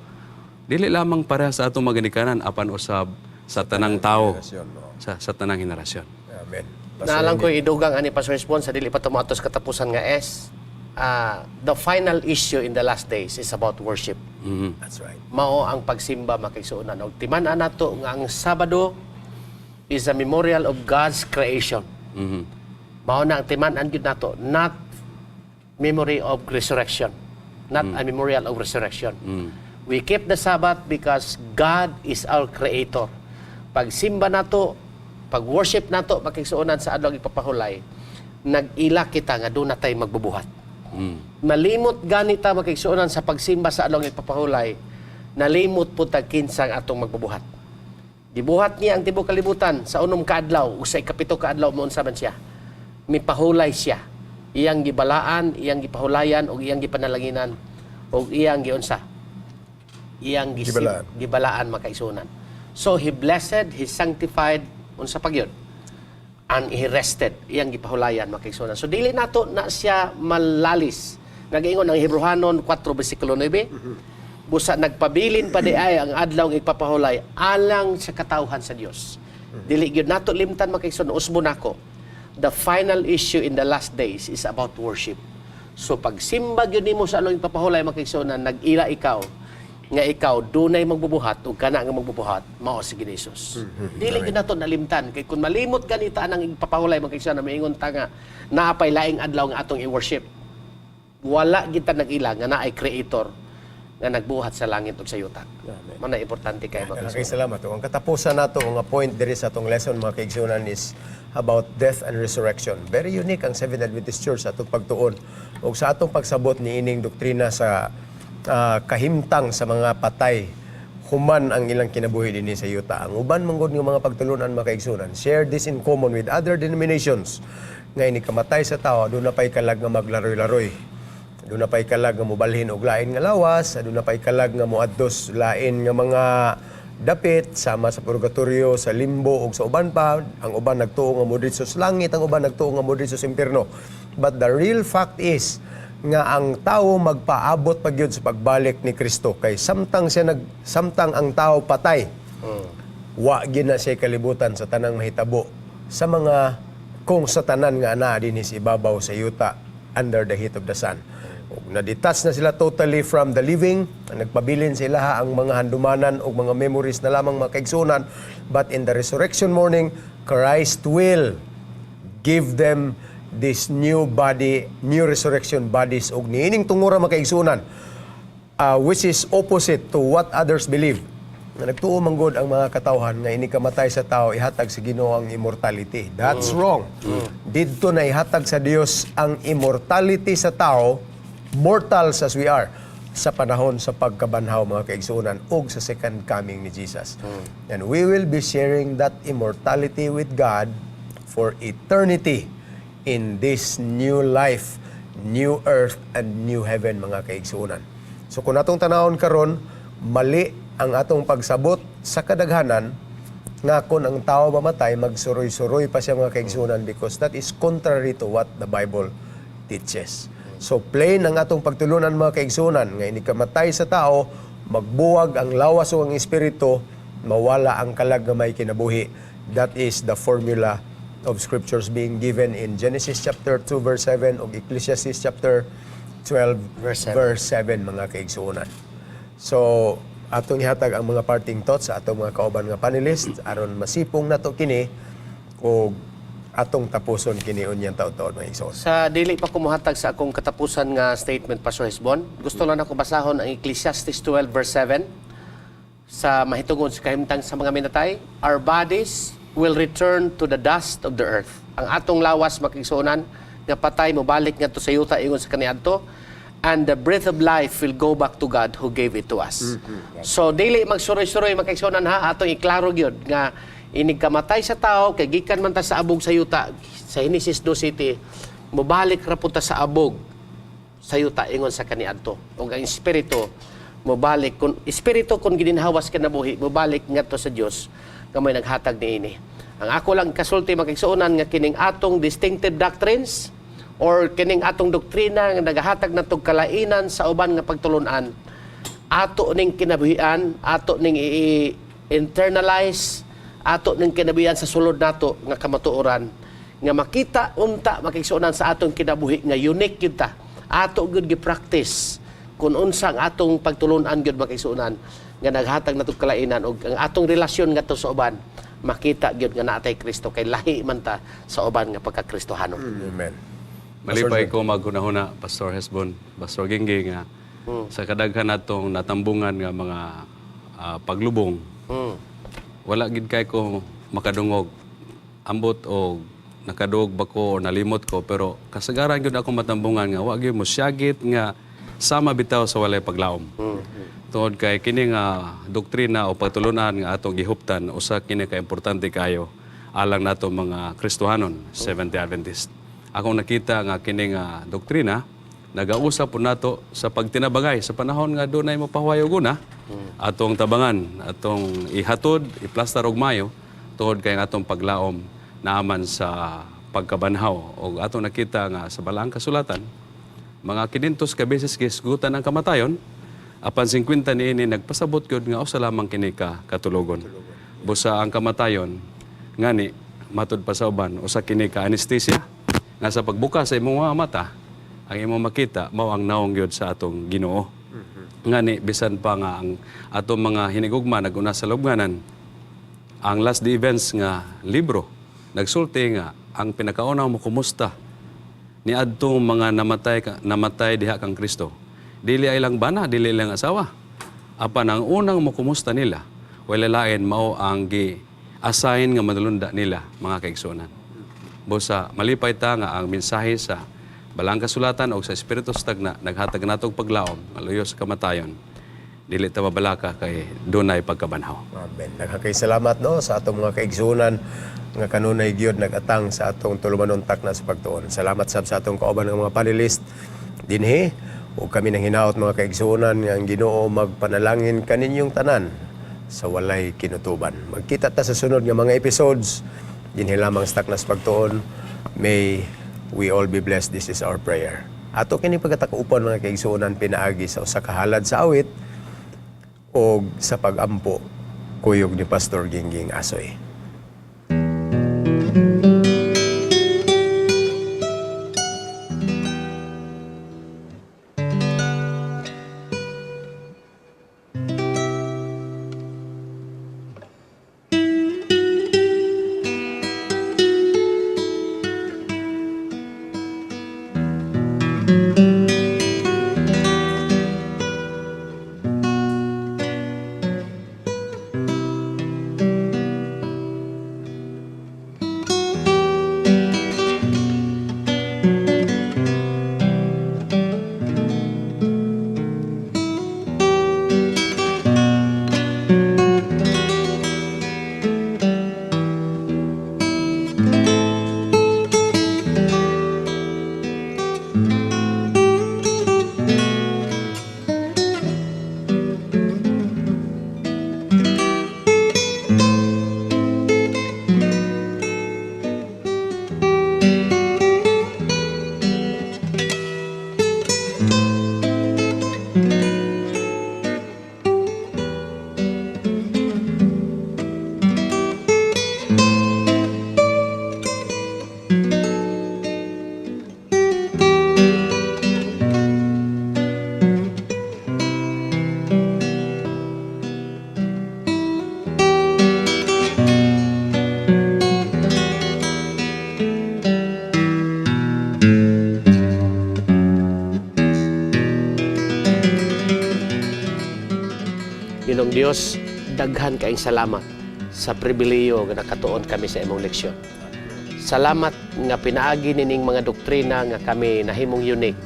dili lamang para sa atong mga ginikanan apan usab sa tanang tao Henerasyon, no? sa tanang henerasyon. Amen. Naalang ko idugang ani, Pastor Response, sa dili pa tumatos katapusan nga S. The final issue in the last days is about worship. That's right. Mao ang pagsimba, mga kaigsuonan. Og timan-an nato nga ang Sabado is a memorial of God's creation. Mao na ang timan-an gyud nato, not memory of resurrection. Not a memorial of resurrection. We keep the Sabbath because God is our creator. Pagsimba nato, pag-worship nato, makigsuonan, sa adlaw ipapahulay, nag-ila kita nga duna tay magbubuhat. Malimot ganita, makigsuonan, sa pagsimba sa adlaw ipapahulay, nalimot po tag kinsang atong magbubuhat. Gibuhat niya ang tibuok kalibutan sa 6 ka adlaw ug sa 7 ka adlaw mounsa man siya? Mipahulay siya. Iyang gibalaan, iyang gipahulayan ug iyang gipanalanginan ug iyang giunsa? Iyang Gibalaan. Gibalaan, makaigsuonan. So he blessed, he sanctified, unsa pa gyud? And he rested. Iyang gipahulayan, makaigsuonan. So dili nato na siya malalis. Nagaingon ang Hebreohanon 4 versikulo 9, busa nagpabilin pa di ay ang adlaw ng igpapahulay alang sa katawhan sa Dios. Dili gyud nato limtan, makaigsoon, usbo nako. The final issue in the last days is about worship. So pagsimba gyud nimo sa adlaw igpapahulay, makaigsoon, nag-ila ikaw nga ikaw dunay magbubuhat ug kana nga magbubuhat mao si Ginoo Jesus. Dili gyud nato nalimtan kay kung malimot ganita ang igpapahulay, makaigsoon, maingon ta nga naapay laing adlaw nga atong i-worship. Wala kita nag-ila nga naay creator nga nagbuhat sa langit ug sa yuta. Mao na importante kay mga Maraming salamat. Ang katapusan nato nga point diri sa atong lesson, mga kaigsuonan, is about death and resurrection. Very unique ang Seventh Adventist Church sa atong pagtuon ug sa atong pagsabot ni ining doktrina sa kahimtang sa mga patay human ang ilang kinabuhi dinhi sa yuta. Ang uban manggod nga mga pagtulunan, mga kaigsuonan, share this in common with other denominations nga ini kamatay sa tao, duna pay kalag nga maglaroy-laroy. Duna pay kalag nga mobalhin og lain nga lawas, duna pay kalag nga moadtos lain nga mga dapit sama sa purgatorio, sa limbo ug sa uban pa. Ang uban nagtuo nga modritso sa langit, ang uban nagtuo nga modritso sa impierno. But the real fact is nga ang tao magpaabot pa gyud sa pagbalik ni Kristo kay samtang ang tao patay, wa gyud na siya kalibutan sa tanang mahitabo sa mga kung sa tanan nga anaa dinhi sa ibabaw sa yuta under the heat of the sun. Ug na-detach na sila totally from the living, nagpabilin sila ang mga handumanan o mga memories na lamang, mga kaigsuonan, but in the resurrection morning, Christ will give them this new body, new resurrection bodies og niining tungura, mga kaigsuonan, which is opposite to what others believe. Nga nagtuo man gud ang mga katawhan nga ini kamatay sa tao, ihatag sa Ginoo ang immortality. That's wrong. Didto na ihatag sa Dios ang immortality sa tao, mortals as we are, sa panahon sa pagkabanhaw, mga kaigsuonan, ug sa second coming ni Jesus. And we will be sharing that immortality with God for eternity in this new life, new earth, and new heaven, mga kaigsuonan. So kung atong tanawon karon, mali ang atong pagsabot sa kadaghanan nga kung ang tao mamatay, magsuroy-suroy pa siya, mga kaigsuonan, because that is contrary to what the Bible teaches. So plain ang atong pagtulunan, mga kaigsuonan, nga ini kamatay sa tao, magbuwag ang lawas o ang espiritu, mawala ang kalag nga may kinabuhi. That is the formula of scriptures being given in Genesis chapter 2 verse 7 ug Ecclesiastes chapter 12 verse 7. Verse 7, mga kaigsuonan. So atong ihatag ang mga parting thoughts sa atong mga kauban nga panelist aron masipong nato kini ug atong tapuson kini unyang taud-taud, mga igsoon. Sa dili pa kumuhatag sa akong katapusan nga statement, Pastor Hesbon, gusto lang ako basahon ang Ecclesiastes 12 verse 7 sa mahitungod sa kahimtang sa mga minatay: "Our bodies will return to the dust of the earth." Ang atong lawas, mga kaigsuonan, nga patay, mobalik ngadto sa yuta ingon sa kaniadto, "and the breath of life will go back to God who gave it to us." So dili magsuroy-suroy, mga kaigsuonan, ha, atong iklaro gyud nga inig kamatay sa tao, kay gikan man ta sa abog sa yuta sa Genesis 2:7, mobalik ra pud ta sa abog sa yuta ingon sa kaniadto. Ug ang espiritu mobalik, kun espiritu kun gininhawas kinabuhi, mobalik ngadto sa Dios nga may naghatag niini. Ang ako lang kasulti, mga kaigsuonan, nga kining atong distinctive doctrines or kining atong doktrina nga nagahatag natog kalainan sa uban nga pagtulunan, ato ning kinabuhian, ato ning i-internalize, ato ning kinabuhian sa sulod nato nga kamatuoran nga makita unta, mga kaigsuonan, sa atong kinabuhi nga unique gyud ta. Ato gyud gi-practice kung unsa ang atong pagtulunan gyud, mga kaigsuonan, nga naghatag natog kalainan ug ang atong relasyon ngadto sa uban, makita gyud nga naatay Kristo kay lahi man ta sa uban nga pagka-Kristohanon. Amen. Malipay ko maghunahuna, Pastor Hesbon, Pastor Ginggi, nga sa kadaghan natong natambungan nga mga paglubong, wala gid kay ko makadungog. Ambot og nakadungog ba ko o nalimot ko, pero kasagaran gyud ako matambungan nga wa gyud mo syagit nga sama bitaw sa walay paglaom. Tungod kay kini nga doktrina o pagtulunan nga atong gihuptan, usa kini ka importante kayo alang nato mga Kristohanon, Seventh-day Adventist. Akong nakita nga kini nga doktrina nagausap po nato sa pagtinabangay sa panahon nga dunay mo pahuway og una, atong tabangan, atong ihatod, iplastar og mayo tungod kay ang atong paglaom naaman sa pagkabanhaw. Og atong nakita nga sa balaang kasulatan, mga 500 ka beses gisgutan ang kamatayon, apan 50 niini nagpasabot gyud nga usa lamang kini ka katulogon. Busa ang kamatayon ngani matud pa sa uban usa kini ka anesthesia nga sa pagbuka sa imong mga mata, ang imong makita mao ang naong gyud sa atong Ginoo. Ngani bisan pa nga ang atong mga hinigugma naguna sa lubnganan, ang Last Day Events nga libro nagsulti nga ang pinakaunang mokumusta ni adtong mga namatay diha kang Kristo, dili ay lang bana, dili lang asawa, apan ang unang mokumusta nila wala lain mao ang gi assign nga manulunda nila, mga kaigsuonan. Busa malipay ta nga ang mensahe sa balaang kasulatan o sa Espiritu sa tagna naghatag natog paglaom nga luyo sa kamatayon, dili ta mabalaka kay dunay pagkabanhaw. Amen. Daghang salamat, no, sa atong mga kaigsuonan nga kanunay gyud nagatang sa atong tulumanon Takna sa Pagtuon. Salamat sab sa atong kauban nga mga panelist dinhi ug kami nang hinaot, mga kaigsuonan, nga ang Ginoo magpanalangin kaninyong tanan sa walay kinutuban. Magkita ta sa sunod nga mga episodes dinhi lamang sa Takna sa Pagtuon. May we all be blessed. This is our prayer. Ato kini pagkatakupan, mga kaigsuonan, pinaagi sa usa ka halad sa awit o sa pag-ampo kuyog ni Pastor Gingging Asoy. Dios, daghan kaayong salamat sa pribilehiyo nga nakatuon kami sa imong leksyon. Salamat nga pinaagi nining mga doktrina nga kami nahimong unique.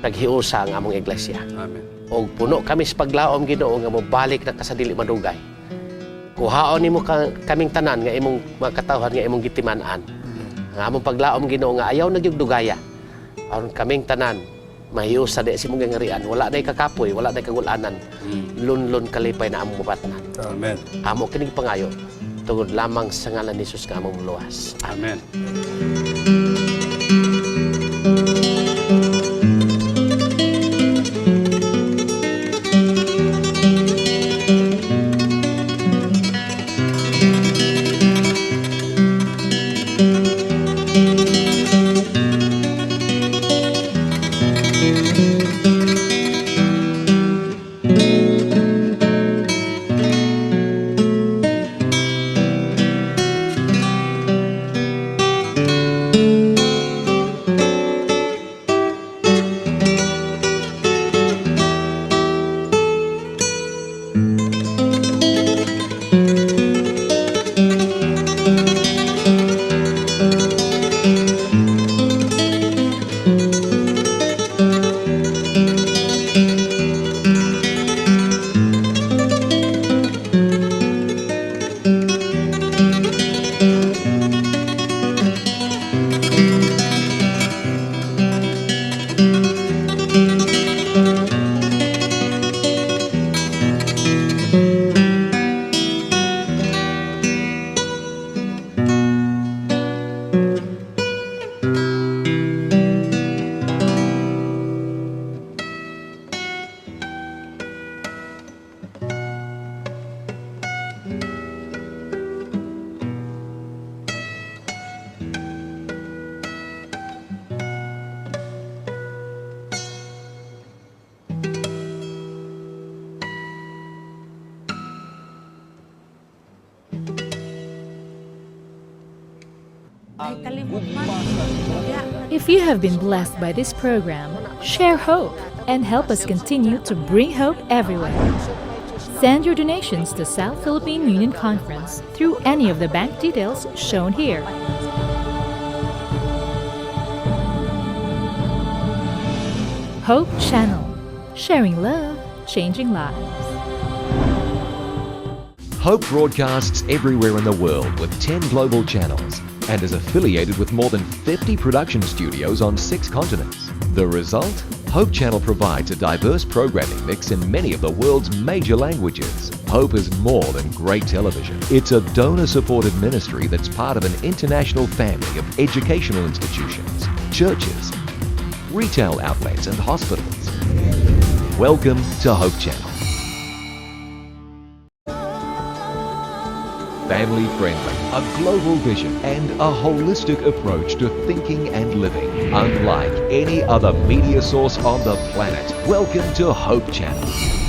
Naghiusa ang among iglesia. Amen. Og puno kami sa paglaom, Ginoo, nga mobalik na ka sa dili madugay. Kuhaon nimo kaming tanan nga imong mga katawhan nga imong gitiman-an. Ang among paglaom, Ginoo, nga ayaw na gyud dugaya. Aron kaming tanan mahiusa di sa imong gihangarian. Wala nay kakapoy, wala nay kagulanan. Lunlun kalipay na among mabatnan. Amen. Amo kining pangayo tungod lamang sa ngalan ni Jesus nga among luwas. Amen. If you have been blessed by this program, share hope and help us continue to bring hope everywhere. Send your donations to South Philippine Union Conference through any of the bank details shown here. Hope Channel, sharing love, changing lives. Hope broadcasts everywhere in the world with 10 global channels and is affiliated with more than 50 production studios on 6 continents. The result? Hope Channel provides a diverse programming mix in many of the world's major languages. Hope is more than great television. It's a donor-supported ministry that's part of an international family of educational institutions, churches, retail outlets and hospitals. Welcome to Hope Channel. Family friendly, a global vision, and a holistic approach to thinking and living. Unlike any other media source on the planet. Welcome to Hope Channel.